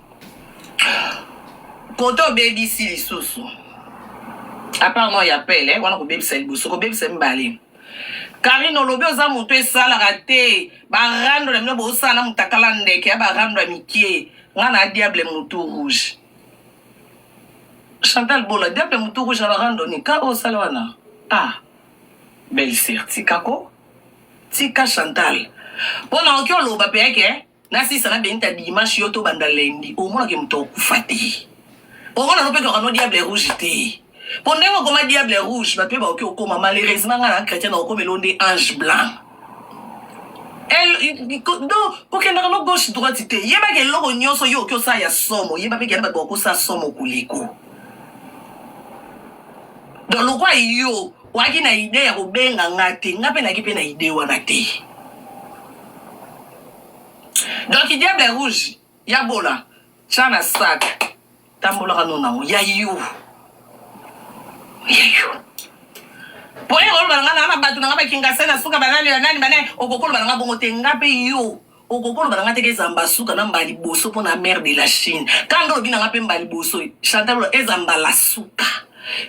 kote obebisi lisusu apart no ya pele wana kobebisa liboso kobebisa mibale karine olobi oza moto esalaka te barando na bino bosala na motakala ndeke ya barando ya mikie nga na diable motu rouge Chantal Bola, diable mutu rouge na ba randonnée, ka osala wana. Ah, belle sœur, tika ko. Tika Chantal. Pona oki oloba pe yake, na sisa na benita dimanche yo to banda lundi, omona ke mutu okufa te. Omona no pe kaka no diable rouge te. Po ndenge okoma diable rouge, bato pe baoki okoma malheureusement nga na chrétien na okomela nde ange blanc. Donc kokendaka no gauche droite te yebaka eloko nyonso yo oki osala ya somo yeba mpe keyana bato bakosala somo koliko donc lokwa yo oyaki na idee ya kobenga nga te nga mpe nayaki mpe na idee wana te donc diable rouge ya bola tya na sac tambolaka no nango ya yo ya yo po ye koloba na nga na bato na nga bakingasa na suka banani banani banani okokoloba na nga bongo te nga mpe yo okokoloba na nga teke eza mbasuka na mbala liboso mpo na mare de la chine kanda olobi na nga mpe mbala liboso chantal eza mbala suka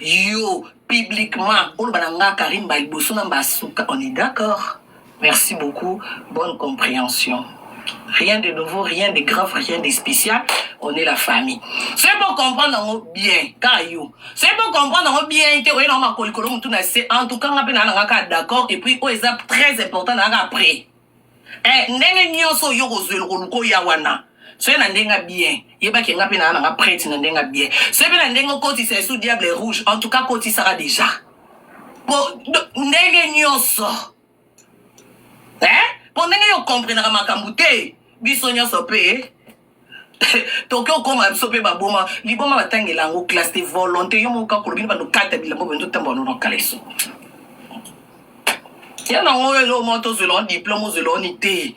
yo publiquement oloba na nga karine mbala liboso na mbala suka on est d'accord. Merci beaucoup. Bonne compréhension. Rien de nouveau, rien de grave, rien de spécial. On est la famille. C'est pour comprendre bien, car yo. C'est pour comprendre bien que oyo na makolikolo mutu na se. En tout cas, nga pe na nga d'accord et puis oyo eza très important na nga après. Eh ndenge nyonso yo kozwela koluka oya wana. Soki na ndenge bien, yebaki nga pe na nga prête na ndenge bien. Soki pe na ndenge okotisa esu diable rouge, en tout cas kotisaka déjà. Po ndenge nyonso eh? Po ndenge yo comprenaka makambo te biso nyonso mpe. Toki okoma biso mpe baboma liboma batangela yango classe te volonté yo moko kaka olobi bando kata bilamba boye nzotambola nono kaleso ya nango oyo eloko moko tozwela ngo diplome ozwela ngo ni te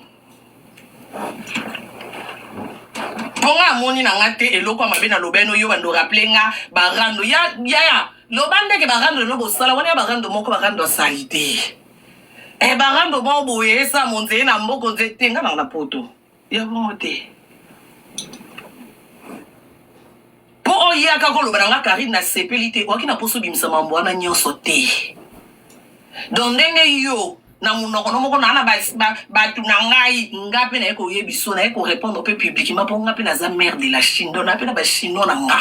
mpo nga amoni na nga te eloko ya mabe na lobeno yo bando rappele nga barando ya yaya loba ndeke barando lelo bosala wana ya barando moko barando asali te e barando moko boye esa monzeye na mboko nzete nga nanga na poto ya bongo te mpo oyaka koloba na nga Karine nasepeli te oyaki na mposa obimisa mambo wana nyonso te donc ndenge yo na monoko no moko naa na bato na ngai nga mpe naye koyebiso naye korépondre mpe publiquement mpo nga mpe naza mare de la chine donc naa mpe na bachinois na nga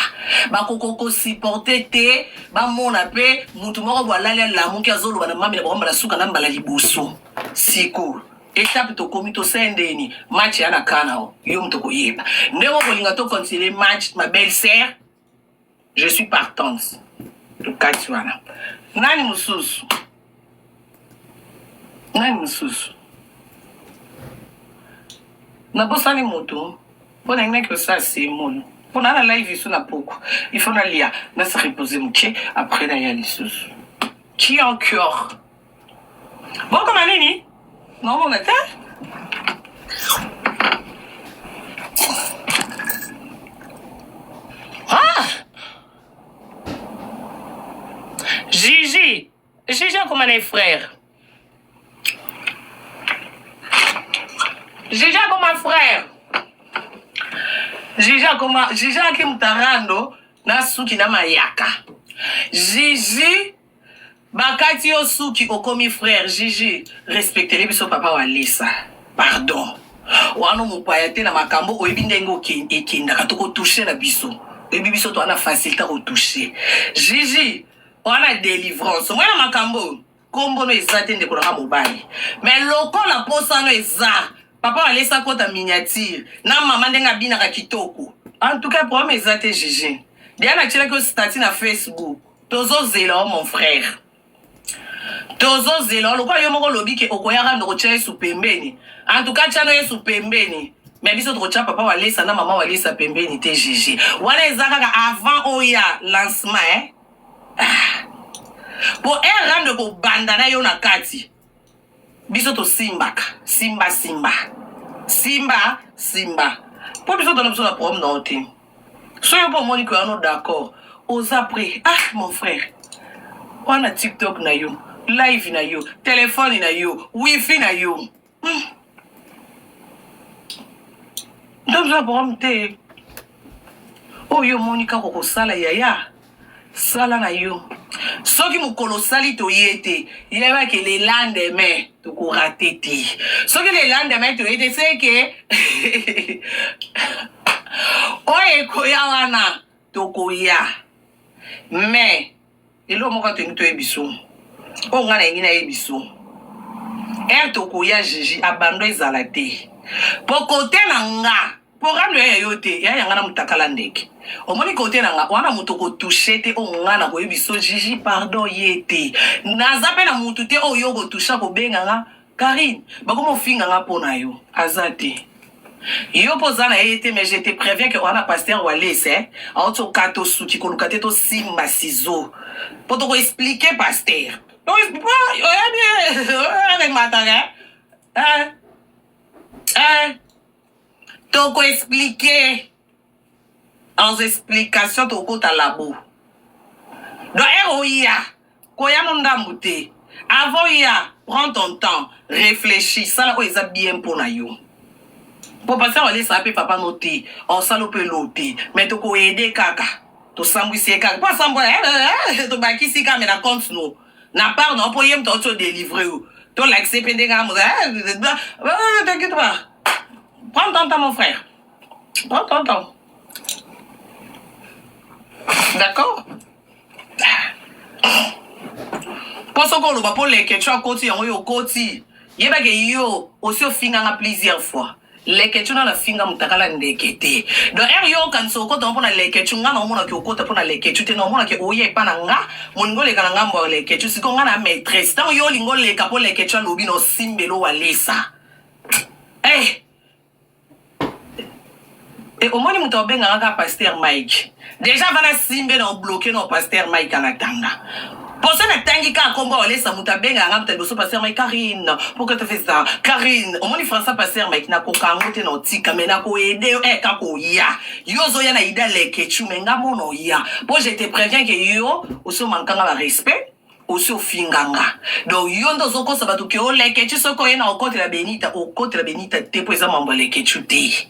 bakoki kosupporte te bamona mpe motu moko bo alali alamuki azoloba na mami na bango mbala suka na mbala liboso sikoyo Etape tokomi tosala ndeni match ya na kana o yo moto koyeba ndenge okolinga to continuer match ma belle sœur je suis partante tokati wana nani mosusu nani mosusu nabosani moto mpo na nginaki osala semolo mpo na na live isu na poko il faut nalia na se reposer moke après naya lisusu qui encore bokoma nini naomona te ah! Gigi Gigi akoma na ye frère Gigi akoma frère Gigi akoma Gigi aki mutarando na suki na mayaka Gigi Bakati yo suki okomi frère Gigi respectele biso papa walesa pardon wana mopaya te na makambo oyebi ndenge ekendaka toko touche na biso oyebi biso towana facilité ko touche Gigi wana delivrance omwana makambo kombo no eza te ndeko nanga mobali mais lokola posa no eza papa walesa kota miniature na mama ndenge abinaka kitoko en tout cas problème eza te Gigi Diana atielaki yo statut na Facebook Tozo zela yo mon frère. Tozo zela yo lokola yo moko olobi ke okoya rando kotia Yesu pembeni. En tout cas tia no Yesu pembeni. Mais biso tokotia papa Walesa na mama Walesa pembeni te GG. Wana eza kaka avant oya lancement eh. Ah. Po air rando ekobanda na yo na kati. Biso tosimbaka simba simba. Simba simba. Po biso tona biso na problème na yo te. Soki yo mpe omoni que wana d'accord oza près ah mon frère wana tiktok na yo live na yo telefone na yo wifi na yo hmm. Ndoza problème te oyo omoni kaka okosala yaya sala na yo soki mokolo osali toye te yeba ke le lendemain tokorate te soki le lendemain toye te seke oyo ekoya wana tokoya mais eloko moko tolingi toyebi biso oyo ngai nalingi nayebi biso ere tokoya jiji abando ezala te po kote na nga programme ya yo te ya yanga na mutakala ndeke omoni kote na nga wana moto kotouche te oyo nga na koyebi so jiji pardon ye te naza mpe na motu te oyo yo kotouche kobenga nga Karine bakoma ofinga nga mpo na yo aza te yo mpo oza na ye te mais je te préviens que wana pasteur Walesa eh, aoti okata osuki koluka te tosimba ciseau mpo tokoexplike pasteur oyebi remataka eh, eh. tokoexplike en explication tokota labo donc ere oya koya no ndambu te avant ya prends ton temps réfléchis sala oyo eza bien mpo na yo mpo pasteur walesa mpe papa no te osala mpe elo te mais tokoede kaka tosambwisi ye kaka mpo asambwa tobakisi kaka me na compte no na part na mpo ye moto auti odelivre yo tolakise mpe ndenge amoza t'inquiète pas prends ton temps mon frère prends ton temps d'accord mpo soki oloba mpo lekeco akoti yango yo okoti yebake yo osi ofinganga plusieurs fois lekecu na nafinga mutakala ndeke te donc ere yo okanisa okota mpo na lekecu nga na omonaki okota mpo na lekecu te na omonaki oya epa na nga molingo oleka na ngambo ya lekecu sikoyo nga na maîtresse ntango yo olingi oleka mpo lekecu alobi na osimbelo walesa eh. E omoni moto abengaka kaka pasteur Mike. Deja vana simbe na obloke na pasteur Mike anatanga. Poso natangi kaka kombo Walesa moto abengaka nga moto ya liboso pasteur Mike Karine pourquoi tu fais ça Karine omoni français pasteur Mike nakoka yango te na otika mais nakoede yo eh kaka oya yo ozoya na ida leketchou mais nga mona oya po je te préviens que yo osi omankanga ba respect osi ofinga nga donc yo nde ozokosa bato ke oleketchou soki oye na okotela benita okotela benita te po eza mambo ya leketchou te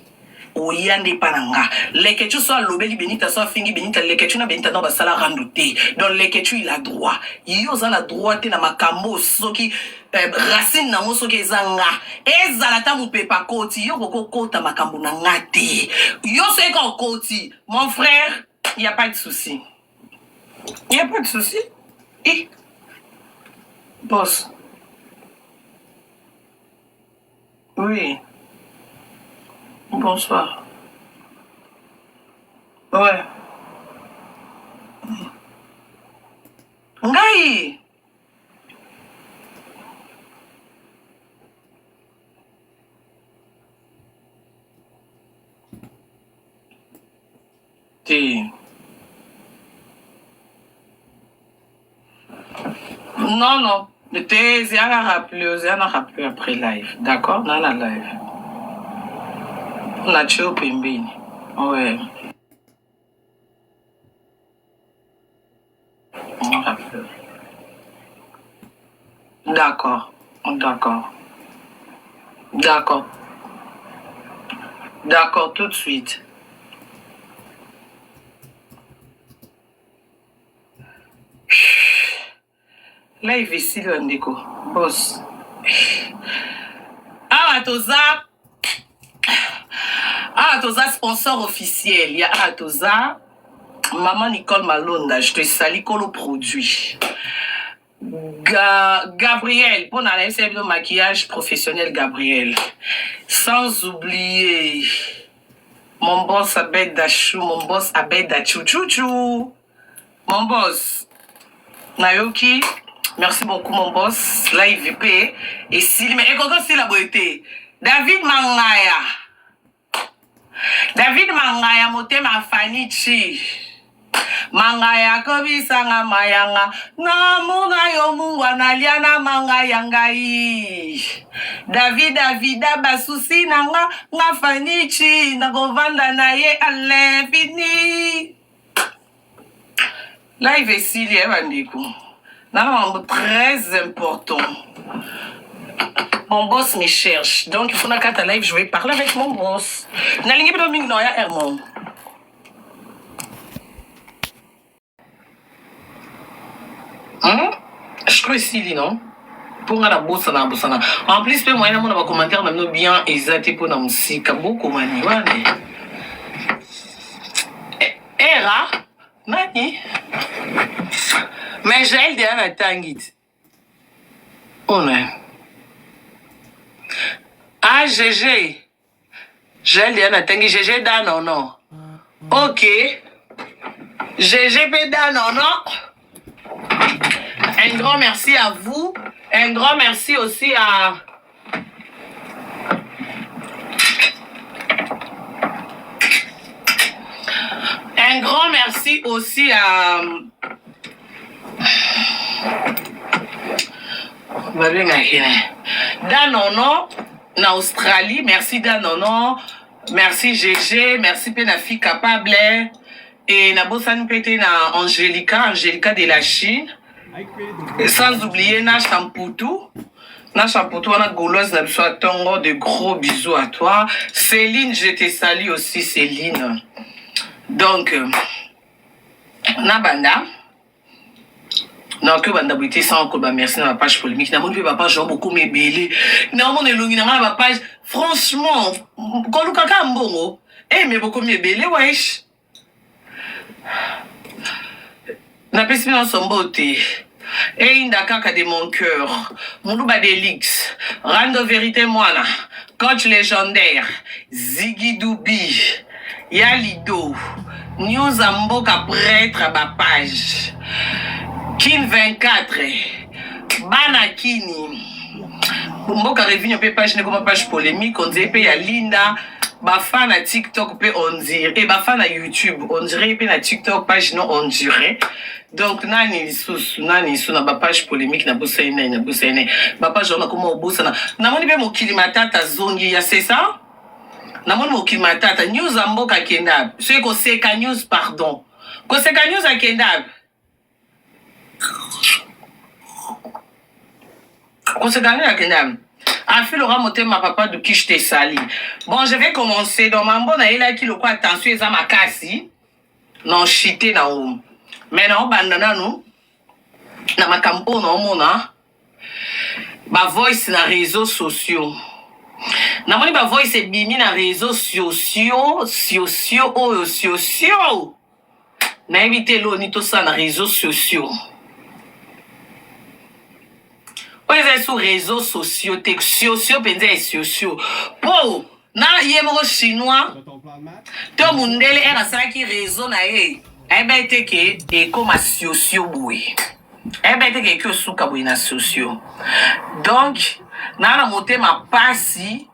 oya nde epa na nga leketchou so alobeli benita so afingi benita leketchou na benita nao basala rando te donc leketchou il a droit yo oza na droit te na makambo soki eh, racine nango soki eza nga ezala ata mopepe akoti yo okoki okota makambo na nga te yo soki ka okoti mon frère y a pas de souci y a pas de souci eh. boss Oui. Bonsoir. Ouais. Ngai. Te. Non, non. Te, zia rappeler, zia na rappeler après live. D'accord? Na na live. Na tio pembeni. Ouais. On rappelle. D'accord. D'accord. D'accord. D'accord, tout de suite. Live esili bandeko boss awa toza awa toza sponsor officiel ya awa toza maman Nicole Malonda je te salue kolo produit Ga Gabriel mpo na nayebisa bino maquillage professionnel Gabriel sans oublier mon boss Abed Dachou mon boss Abed Dachou chouchou Mon boss, nayoki. Merci beaucoup mon boss. Live pe esili mais ekoki osila boye te. David Mangaya. David Mangaya motema Fanichi. Mangaya kobisanga mayanga namona yo mungwa nalia na mangaya ngai David Davida basusi na nga nga Fanichi nakovanda na ye à l'infini Live esili eh bandeko. Nana mambo très important. Mon boss me cherche. Donc il faut nakata live, je vais parler avec mon boss. Nalingi bino mingi na ya Hermon. Hmm? Je crois esili non? mpo nga nabosana nabosana en plus mpe moyen namona bacommentaire na bino bien eza te mpo na mosika bokomani wana Era nani mais Jael deya natangi ti ona ah GG Jael deya natangi GG da nono ok GG mpe da nono un grand merci à vous un grand merci aussi à Un grand merci aussi à babengaki na Danono na Australie. Merci Danono. Merci GG. Merci mpe na fille capable. Et nabosani mpe te na Angelica, Angelica de la Chine. Sans oublier na Champutu. Na Champutu wana gauloise na biso ya tongo. De gros bisous à toi. Céline, je te salue aussi Céline. Donc, na banda nakoki obanda boye te sans koloba merci na bapage polémique namoni mpe bapage yango bokomi ebele naomona elongi na ngai na bapage franchement koluka kaka mbongo e me bokomi ebele wesh Napesi bino nyonso mbote. Eyinda kaka de mon cœur. Muluba Delix, Rando Verite Mwana, Coach Légendaire, Ziggy Dubi, Ya Lido, News ya Mboka Prêtre ba page, Kin 24, Bana Kini. Mboka Revinho mpe page nekoma page polémique, on dirait mpe ya Linda. Bafa na TikTok mpe on dirait, et bafa na YouTube on dirait mpe na TikTok page non on dirait. Donc nani lisusu, nani lisusu na bapage polémique na bosani nani, na bosani nani bapage wana koma obosana. Namoni mpe mokili matata zongi ya c'est ça. Namoni mokili matata news ya mboka akenda soki koseka news, pardon, koseka news akenda, koseka nini akenda afiloka motema papa dukish te sali. Bon, je vais commencer. Donc mambo nayelaki lokwa attention eza makasi na nchite na o mais naobanda nanu na makambo oyo naomona bavoice na réseaux sociaux. Namoni bavoice ebimi na réseaux sociaux sociaux oyo sociaux, nayebi te eloni tosala na réseaux sociaux oyo eza sur réseaux sociaux te, sociaux mpenza ya sociaux, mpo na ye moko chinois to mundele ere asalaki réseau na ye, ayeba ete ke ekóma sociaux boye, ayeba ete ke eki osuka boye na sociaux. Donc naa na motema pasi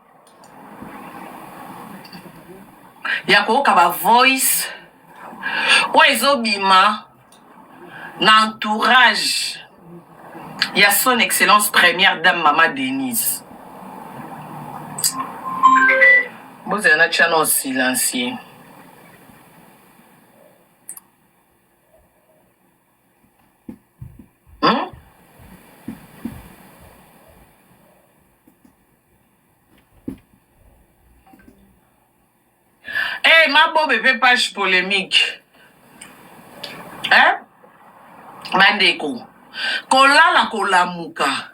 ya koyoka bavoice oyo ezobima na entourage ya Son Excellence Première Dame Mama Denise. Bozala na tia na silencieux. Hey, mabobe mpe page polémique, eh? Bandeko, kolala kolamuka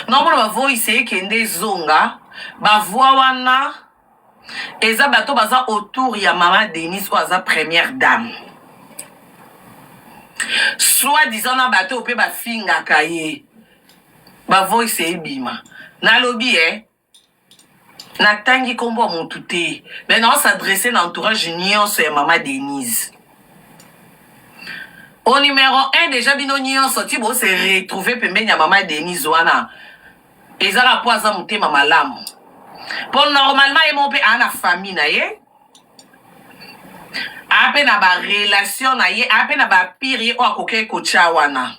naomona bavoice ekende ezonga. Bavoi wana eza bato baza autour ya Mama Denise oyo aza première dame, soit disant na bato oyo mpe bafingaka ye. Bavoice ebima, nalobi e natangi nkombo ya motu te, mais naos'adresse na entourage nyonso ya Mama Denise. Au numéro 1 déjà, bino nyonso ti bose retrouve pembeni ya Mama Denise wana, ezaka mpo aza motema malamu, mpo normalement ye moko mpe aa na famille na ye, aa mpe na barelation na ye, aa mpe na bapire ye oyo akoki kotya wana.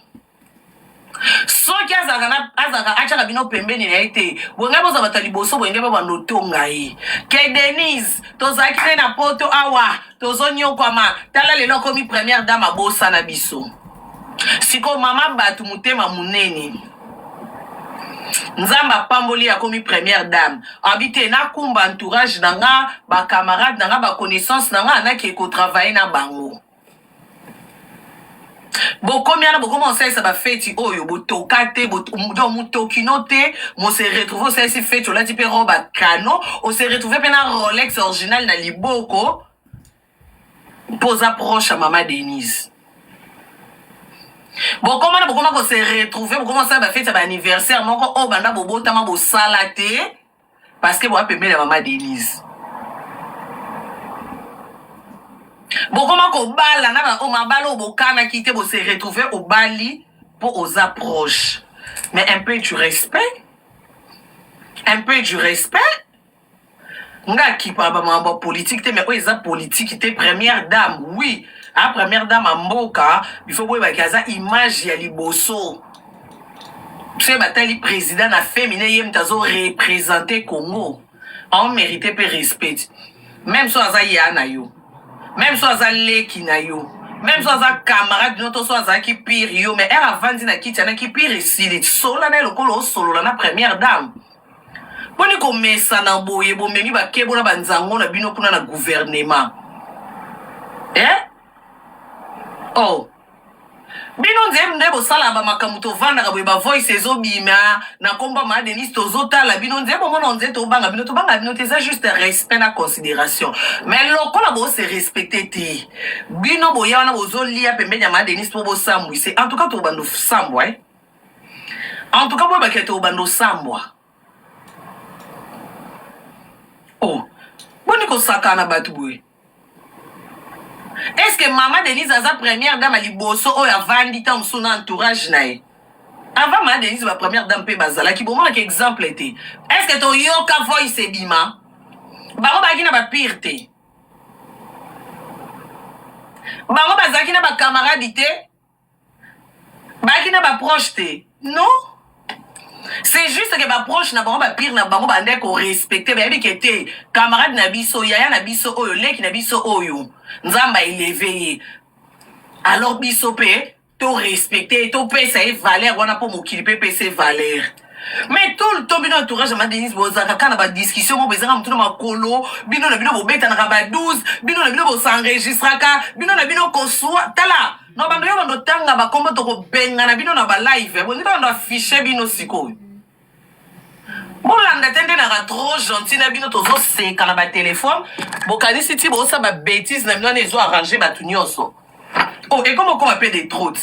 Soki azalaka azalaka atiaka bino pembeni na ye te, boye ngai bozala bato ya liboso, boye ngai babanda otonga ye ke Denise tozalaki nde na poto awa tozonyokwama. Tala lelo akomi première dame, abosana biso. Sikoyo mama bato motema monene, Nzambe apamboli, akomi première dame, abi te nakumba entourage na nga, bacamarade na nga, baconnaissance na nga, nake kotravaille na bango. Bokomi wana, bokoma kosalisa bafeti oyo botoka te, donc motokino te. Mose retrouve osalisi feti, olati mpe robe kano, ose retrouve mpe na Rolex original na liboko mpo oza proche ya Mama Denise. Bokoma na bokoma kose retrouve, bokoma kosala bafeti ya baanniversaire moko oyo banda bobotama bosala te, parce que boya pembeni ya Mama Denise. Bokoma kobala na baoyo mabala oyo bokanaki te, bose retrouve obali mpo oza proche. Mais un peu du respect, un peu du respect. Nga akipa bamakambo ya politike te, mais oyo eza politike te. Première dame, oui, a première dame ya mboka, il faut boyebaki aza image ya liboso. Soki batali président na féminin, ye moto azoreprésente Congo, aomérite mpe respect, même so aza ya na yo, même so aza leki na yo, même so aza camarade no to so azalaki pire yo. Mais ere avandi na kiti anaki pire esili, solola na ye lokola osolola na première dame. Mponi komesana boye, bomemi bakebo na banzango na bino kuna na gouvernement, eh? Oh, bino nzembe nde bosala bamakambo. Tovandaka boye, bavoice ezobima na komba ma Denis, tozotala bino nzembe, bomona nze tobanga bino, tobanga bino te. Eza juste respect na considération. Mais lokola bose respecte te, bino boya wana bozolia pembeni ya ma Denis mpo bosambwise. En tout cas tobanda osambwa, eh? En tout cas boyebaki ete obanda osambwa. Oh, boni kosakana na bato boye? Est ce que Mama Denise aza première dame ya liboso oyo avandi ntango mosusu na entourage na ye? Avant ma Denise ba première dame pe bazalaki bomonaki exemple te. Est-ce que toyoka voice ebima? Bango bazalaki na ba pire te. Bango bazalaki na ba camarade te. Bazalaki na ba proche te. Non. C'est juste que ba proche na bango ba pire na bango bandaki ko respecter bayebi ke te camarade na biso yaya na biso oyo leki na biso oyo Nzambe a eleve ye. Alors biso pe to respecter ye topesa ye valeur wana mpo mokili mpe epesa ye valeur mais tout le temps bino entourage ya ma denise bozalaka kaka na badiscussion moko ezanga motu na makolo bino na bino bobetanaka ba 12 bino na bino bosenregistraka bino na bino koswa tala na bando yo bando tanga bakombo tokobengana bino na balive bolingi bando affiche bino sikoyo Bolanda te nde naka trop gentil na bino tozoseka na ba telefone bokanisi ti bosala ba betise na bino wana ezo arrange bato nyonso oh ekoma okoma mpe de trop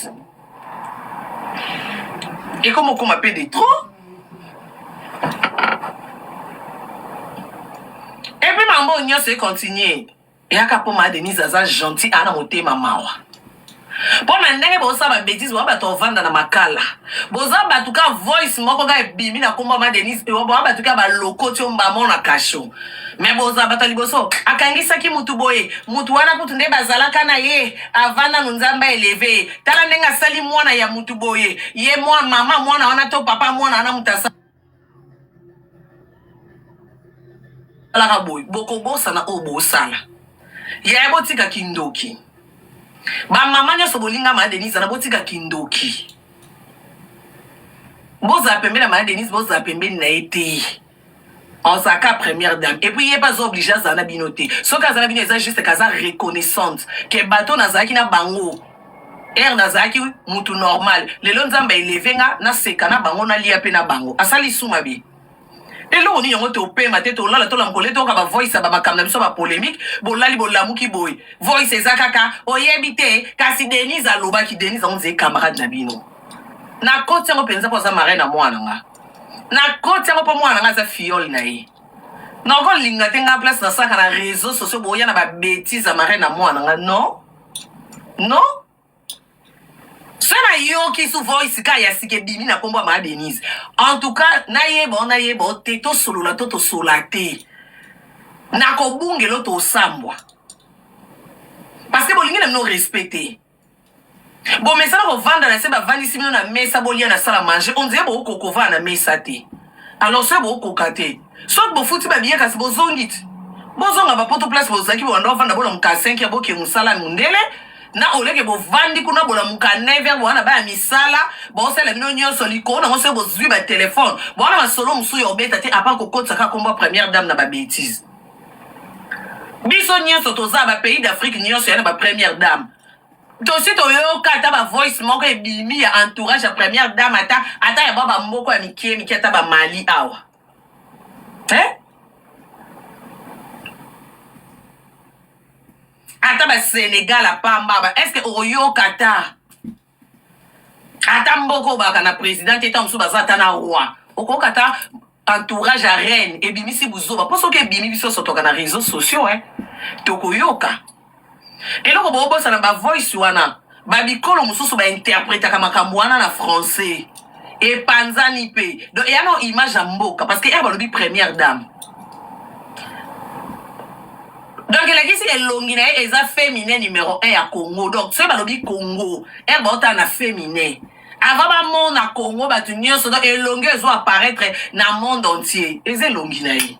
ekoma okoma mpe de trop epuis mambo oyo nyonso econtinue Eyaka po ma Denise aza gentil aa na motema mawa. Po na ndenge bosala ba betise boza bato ovanda na makala. Boza bato ka voice moko ka ebimi na kombo ma Denise boza bato ka balokoti yo mbamo na kasho. Mais boza bato ya liboso akangisaki mutu boye mutu wana kutu nde bazalaka na ye avant nanu Nzambe a eleve ye. Tala ndenge asali mwana ya mutu boye ye mwa mama mwana wana to papa mwana wana mutu asali alaka boye bokobosana oyo bosala yaya botika kindoki bamama nyonso bolinga maa denise ana botika kindoki bozala pembeni ya maa denise bozala pembeni na ye te azalaka première dame et puis ye mpe aza oblige azala na bino te soki aza na bino eza juste kaza reconnaissante ke bato nazalaki na bango Heure nazalaki mutu normal lelo nzambe a eleve nga naseka na bango nalia pe na bango asali su mabe eloko nini yango topema te tolala tolamuka olie toyoka ba voice ya ba makambo na biso ba polemique bolali bolamuki boye voice eza kaka oyebi te kasi Denise alobaki Denise yango nzee camarade na bino nakoti yango mpenza mpo aza marraine na mwana nga nakoti yango mpo mwana nga aza fiole na ye nakolinga te nga place nasalaka na réseau sociaux boya na ba betise ya marraine na mwana nga non Non soki nayoki su voice ka ya sika ebimi na nkombo ya maa denise en tout cas nayeba o nayeba o te tosolola to tosola te nakobungela o tosambwa parce que bolingi na bino respect te bomesana kovanda na se bavandisi bino na mesa bolia na sala manger on dirait bokoka kovanda na mesa te alors soki bokoka te Soit bofuti ba billet kasi bozongi te. Bozonga ba poto place bozalaki bobanda ovanda bolamuka 5 heures boke mosala ya mundele na oleke bovandi kuna bolamuka 9 heures bowana baya misala baosala bino nyonso likolo nango soki bozwi ba telefone bowana masolo mosusu ya obeta te apart kokotisa kaka kombo ya première dame na ba betise. Biso nyonso toza ba pays d'Afrique nyonso ya na ba première dame tosi toyoka ata ba voice moko ebimi ya entourage ya première dame ata ata ya ba bamboko ya mikie mikie ata ba Mali awa eh? Ata ba Senegal apamba ba est ce que okoyoka ata ata mboka oyo baka na president te ntango mosusu baza ata na roi okoyoka ata entourage ya reine ebimisi buzoba mpo soki ebimi biso sotoka na réseaux sociaux eh, tokoyoka eloko bobosana ba voice wana ba bikolo mosusu ba interpretaka makambo wana na français epanzani mpe donc eya na image ya mboka parce que ere balobi première dame donc elakisi elongi na ye eza féminin numéro 1 ya congo donc soki balobi congo ere baotala na féminin avant bamona congo bato nyonso donc elongi ezo apparaître na monde entier eza elongi na ye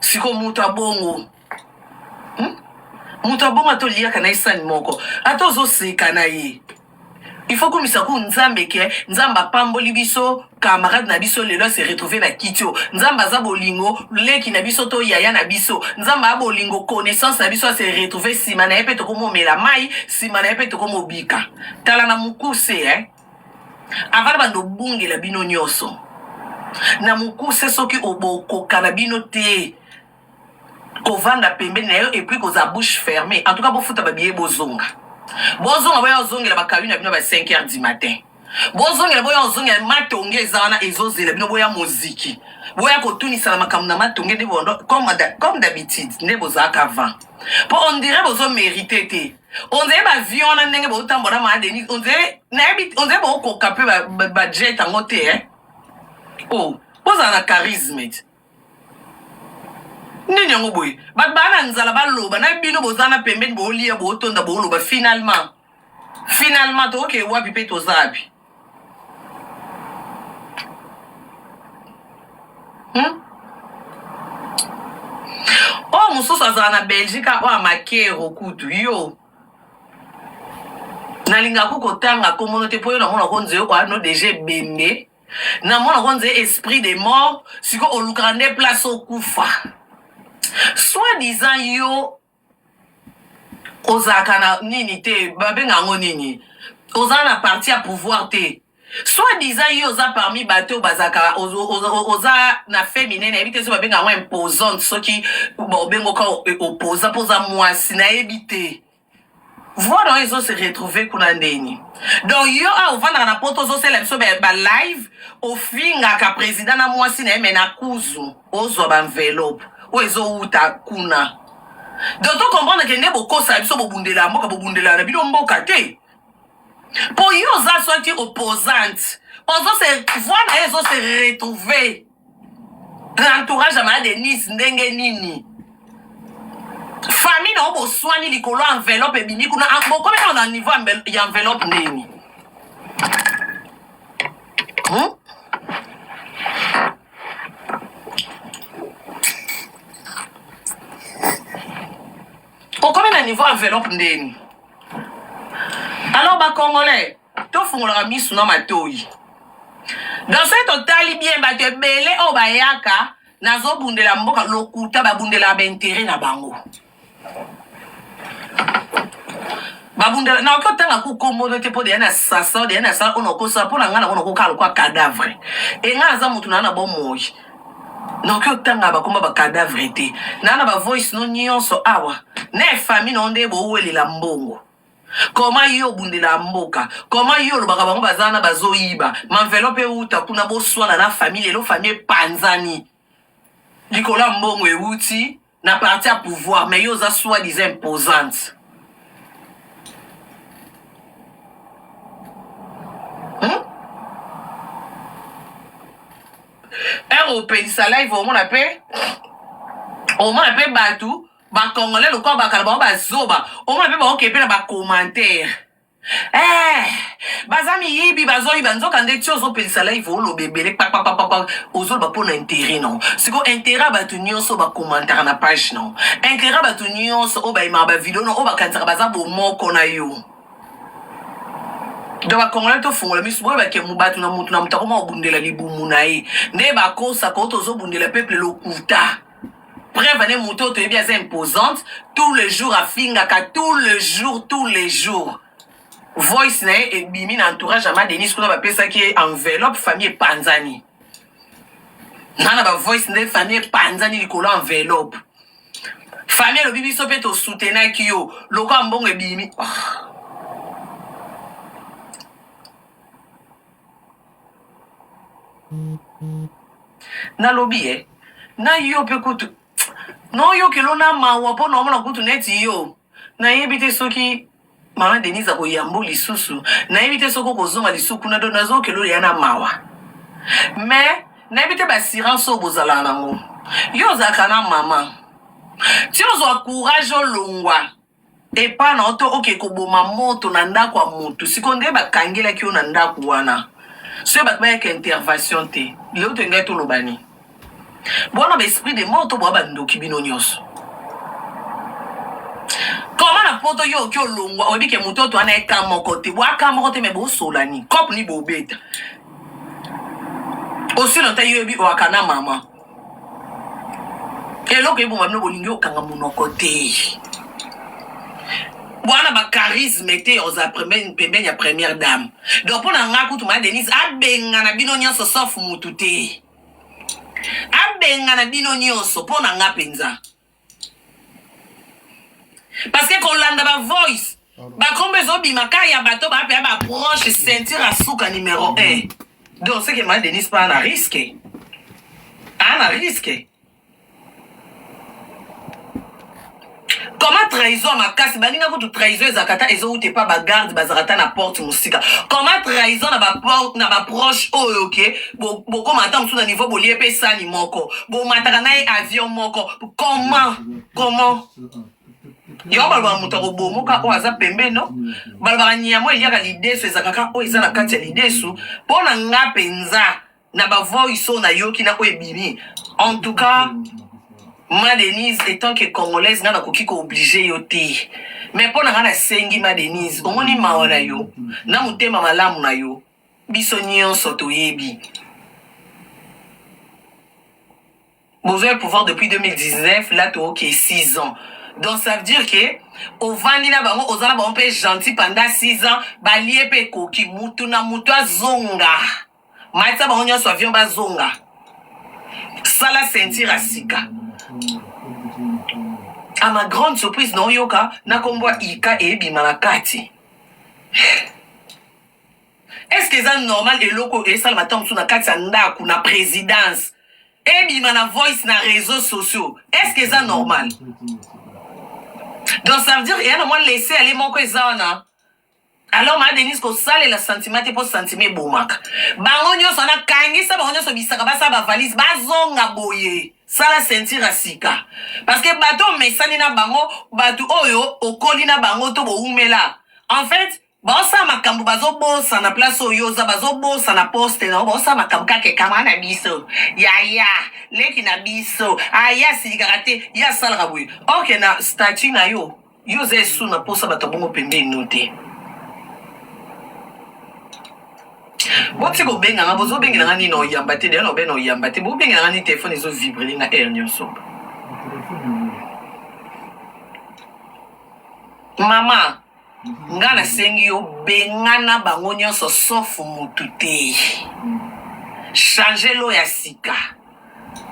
siko moto abongo hmm? Moto abongo ata oliaka na ye sani moko ata ozoseka na ye il faut komisa ku nzambe ke nzambe apamboli biso camarade na biso lelo ase retrouve na kiti oyo nzambe aza bolingo leki na biso to yaya na biso nzambe aza bolingo connaissance na biso ase retrouve nsima na ye mpe tokomomela mai nsima na ye mpe tokomobika tala na mokuse eh? Avant bando bungela bino nyoso na mokuse soki obokoka na bino te kovanda pembeni na yo et puis kozala bouche fermée en tout cas bofuta ba billet bozonga bozonga boya ozongela bakawi na bino ba 5 heures du matin bozongela boya ozongela matonge eza wana ezozela bino boya moziki boya kotunisa na makambo na matonge nde bondo comme d'habitude nde bozalaka avant po on dirait bozo mérite te. On dirait ba avion wana ndenge botambola na ma Denise, on dirait nayebi on dirait bokoka pe ba, ba, ba jet yango te hein. Oh, bozala na charisme ti. Nini yango boye? Bato baa na nzala baloba na bino boza na pembeni bolia botonda boloba finalement. Finalement toke wapi pe toza wapi? Hmm? Oyo mosusu azala na Belgique oyo ya makero kutu yo nalingaka kotanga kombono te mpo yo namona ko nzee oyo deja ebembe namona ko nzee esprit de mort sikoyo olukaka nde place okufa soit disant yo ozalaka na nini te babenga yango nini oza na parti ya pouvoir te soit disant yo oza parmi bato oyo bazalaka oza na fait minene nayebi te soki babenga yango imposante soki obengoka opposa mpo oza mwasi nayebi te voix na yo ezo se retrouver kuna ndeni donc yo awa ovandaka na poto ozosala biso ba live ofingaka président na mwasi na ye me na kuzu ozwa ba enveloppe oyo ezowuta kuna donc to comprendre ke nde bokosala biso bobundela mboka bobundela na bino mboka te mpo yo oza soki opposante ozo se voix na ye ezo se retrouver na entourage ya mama Denise ndenge nini famille na yo boswani likolo ya enveloppe ebimi kuna ah, bokomi kaka na niveau ya enveloppe ndeni hmm? okomi na niveau enveloppe ndeni alors bacongolais tofungolaka misu na matoyi donc soki totali bien bato ebele oyo bayaka nazobundela mboka lokuta babundelaka baintere na bango babundela nakoki otanga ku kombono te mpo deya na sasa deya na sala oyo nakosala mpo na ngai nango nakokala lokwa cadavre e ngai naza motu naa na bomoi nakoki otanga bakoma bacadavre te naa na bavoice no nyonso awa na efamille na yo nde bowelela mbongo Comment yo obundelaka mboka? Comment yo olobaka bango baza wana bazoyiba? Manvelope ewuta kuna boswana na famille lelo famille epanzani likolo ya mbongo ewuti na parti ya pouvoir mais yo oza soi disant imposante. Hmm? Heure opelisa live omona pe omona pe batu Ba congolais lokola bakala bango bazoba omona pe baoke pe na ba commentaire eh baza miyibi bazoyiba nzoka nde ti ozopelisa live oloba ebele papapapapa ozoloba mpo na interet no siko interet ya bato nyonso bakomantaka na page no interet ya bato nyonso oyo bayemaka bavideo no oyo bakanisaka baza bomoko na yo donc bakongolais tofungola miso boyebake bato na motu na moto akoma kobundela libumu na ye nde bakosaka oyo tozobundela peuple lokuta Preuve ane moto oyo toyebi aza imposante tous les jours afingaka tous les jours tous les jours voice na ye ebimi na entourage ya ma Denise kuna bapesaki ye enveloppe famille epanzani nga na ba voice nde famille epanzani likolo ya enveloppe famille elobi biso mpe tosutenaki yo lokola mbongo ebimi oh. Nalobi eh na yo pe kutu noyokelo na mawa mpo naomona kutu neti yo nayebi te soki mama Denise akoyambo lisusu nayebi te soki okozonga lisusu kuna do nazokelo ya na mawa mais nayebi te baassurance oyo bozalaka nango yo ozalaka na mama ti ozwa courage olongwa epa na yo to oke koboma moto na ndako ya motu sikoyo nde bakangelaki yo na ndako wana soki bato bayaka intervention te lelo tolingai toloba nini bwana ba esprit de mort to bwa bandoki bino nyonso koma na poto yo oki olongwa oyebi ke moto oyo wana eka moko te bwaka moko te me bosolani cope ni bobeta osi longtemps yo oyebi oaka na mama eloko eboma bino bolingi okanga monoko te bwana ba charisme te oza pembeni ya première dame donc mpo na nga kutu ma denise abengana bino nyonso sauf mutu te abengana bino nyonso mpo na nga mpenza parce que kolanda ba voice bakombo ezobima ka ya bato bape ya baproche ceinture ya suka numero 1 donc seke ma denise mpe ana risque ana risque comment trahison ya makasi baninga kutu trahison ezalaka ata ezowuta epa bagarde bazalaka ata na porte mosika comment trahison na baporte na baproche oyo ke bokoma ata mosusu na niveau bolie mpe sani moko bomataka na ye avion moko comment comment yango balobaka moto akobomoka oyo aza pembeni no balobaka nyama oyo eliaka lidesu ezalaka kaka oyo eza na kati ya lidesu mpo na nga mpenza na ba voice oyo nayoki na oyo ebimi en tout cas ma Denise etant que congolaise nga nakoki ko oblige yo te mais mpo na nga nasengi ma Denise omoni mawa na yo na motema malamu na yo biso nyonso toyebi bozwa pouvoir depuis 2019 là tooke 6 ans donc ça veut dire que ovandi na bango oza na bango mpe gentil pendant 6 ans balie mpe ekoki mutu na mutu azonga matisa bango nyonso avion bazonga sala ceinture ya sika à ma grande surprise naoyoka na kombo ya ika eyebima na kati est ce que eza normal eloko esalama ntango mosusu na kati ya ndako na présidence ebima na voice na réseaux sociaux est ce que eza normal donc ça veut dire eya na mwa laisser aller moko eza wana alors ma denise kosalela sentiment te mpo sentiment ebomaka bango nyonso wana kangisa bango nyonso bisaka basala bavalise bazonga boye sala ceinture ya sika parce que bato omesani na bango bato oyo okoli na bango to bowumela en fait baosala makambo bazobosana place oyo oza bazobosana poste na yo baosala makambo kaka ekama na biso yaya leki na biso aya asilikaka te ye asalaka boye ok na statut na yo yo oza esu na mposa bato ya bongo pembeni no te boti kobenga nga bozobengela nga nini na oyamba te deya na obe na oyamba te bobengela nga nini telefone ezovibrele nga aire nyonso mama nga nasengi yo bengana bango nyonso sauf mutu te change lo ya sika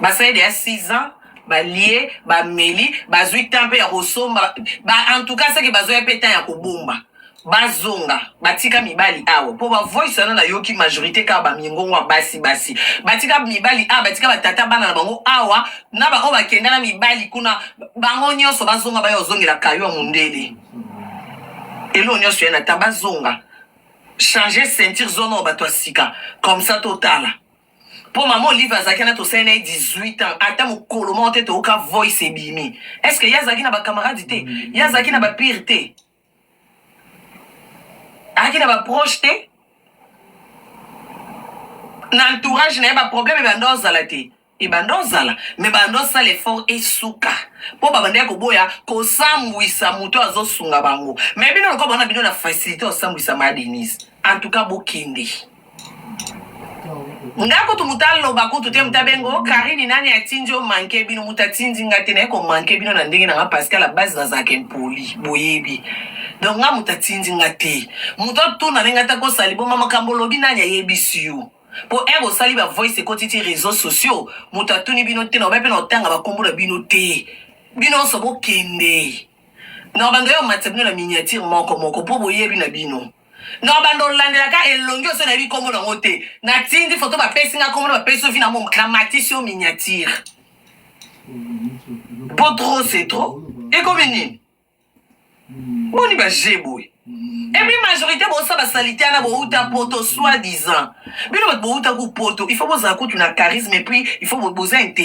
basali deya 6 ans balie bameli bazwi temps mpe ya kosomba ba, en tout cas seke bazoya mpe temps ya kobomba bazonga batika mibali awa mpo bavoice wana nayoki majorité kaka bamingongo ya basi basi batika mibali awa batika batata bana na bango awa na baoyo bakenda na mibali kuna bango nyonso bazonga baya ozongela kayo ya mondele eloko nyonso ya na ta bazonga changer ceinture zone oyo bato ya sika comme ça totala mpo mama olive azalaki na tosali na ye 18 ans ata mokolo moko te toyoka voice ebimi est ce que ye azalaki na bacamarade te ye azalaki na bapire te azalaki na baproche te na entourage na ye baproblème ebanda ozala te ebanda ozala me banda osala effort esuka mpo babandaki koboya kosambwisa moto azosunga bango me bino lokola bona bino na facilité osambwisa ma denise en tout cas bokende nga kutu moto aloba kutu te moto abenga o karini nani atindi o manke bino moto atindi nga te naye komanke bino na ndenge na nga parce que à la base nazalaka impoli boyebi donc nga moto atindi nga te moto atuna ndenge ata kosala liboma makambo olobi nani ayebisi yo mpo ere osali ba voice ekoti ti réseaux sociaux moto atuni bino te na obai mpe na otanga bakombo na bino te bino nyonso bokende na bando yo matisa bino na miniature moko moko mpo boyebi na bino na bando olandelaka elongi oso nayebi kombo nango te natindi foto bapesi nga kombo na bapesi ovi na matisi yo miniature mpo trop c'est trop ekomi nini boni baje boye epuis majorité bosa basalite wana bouta poto soi disant bino bato bouta ku poto il faut bozala kutu na charisme epuis il faut boza inte.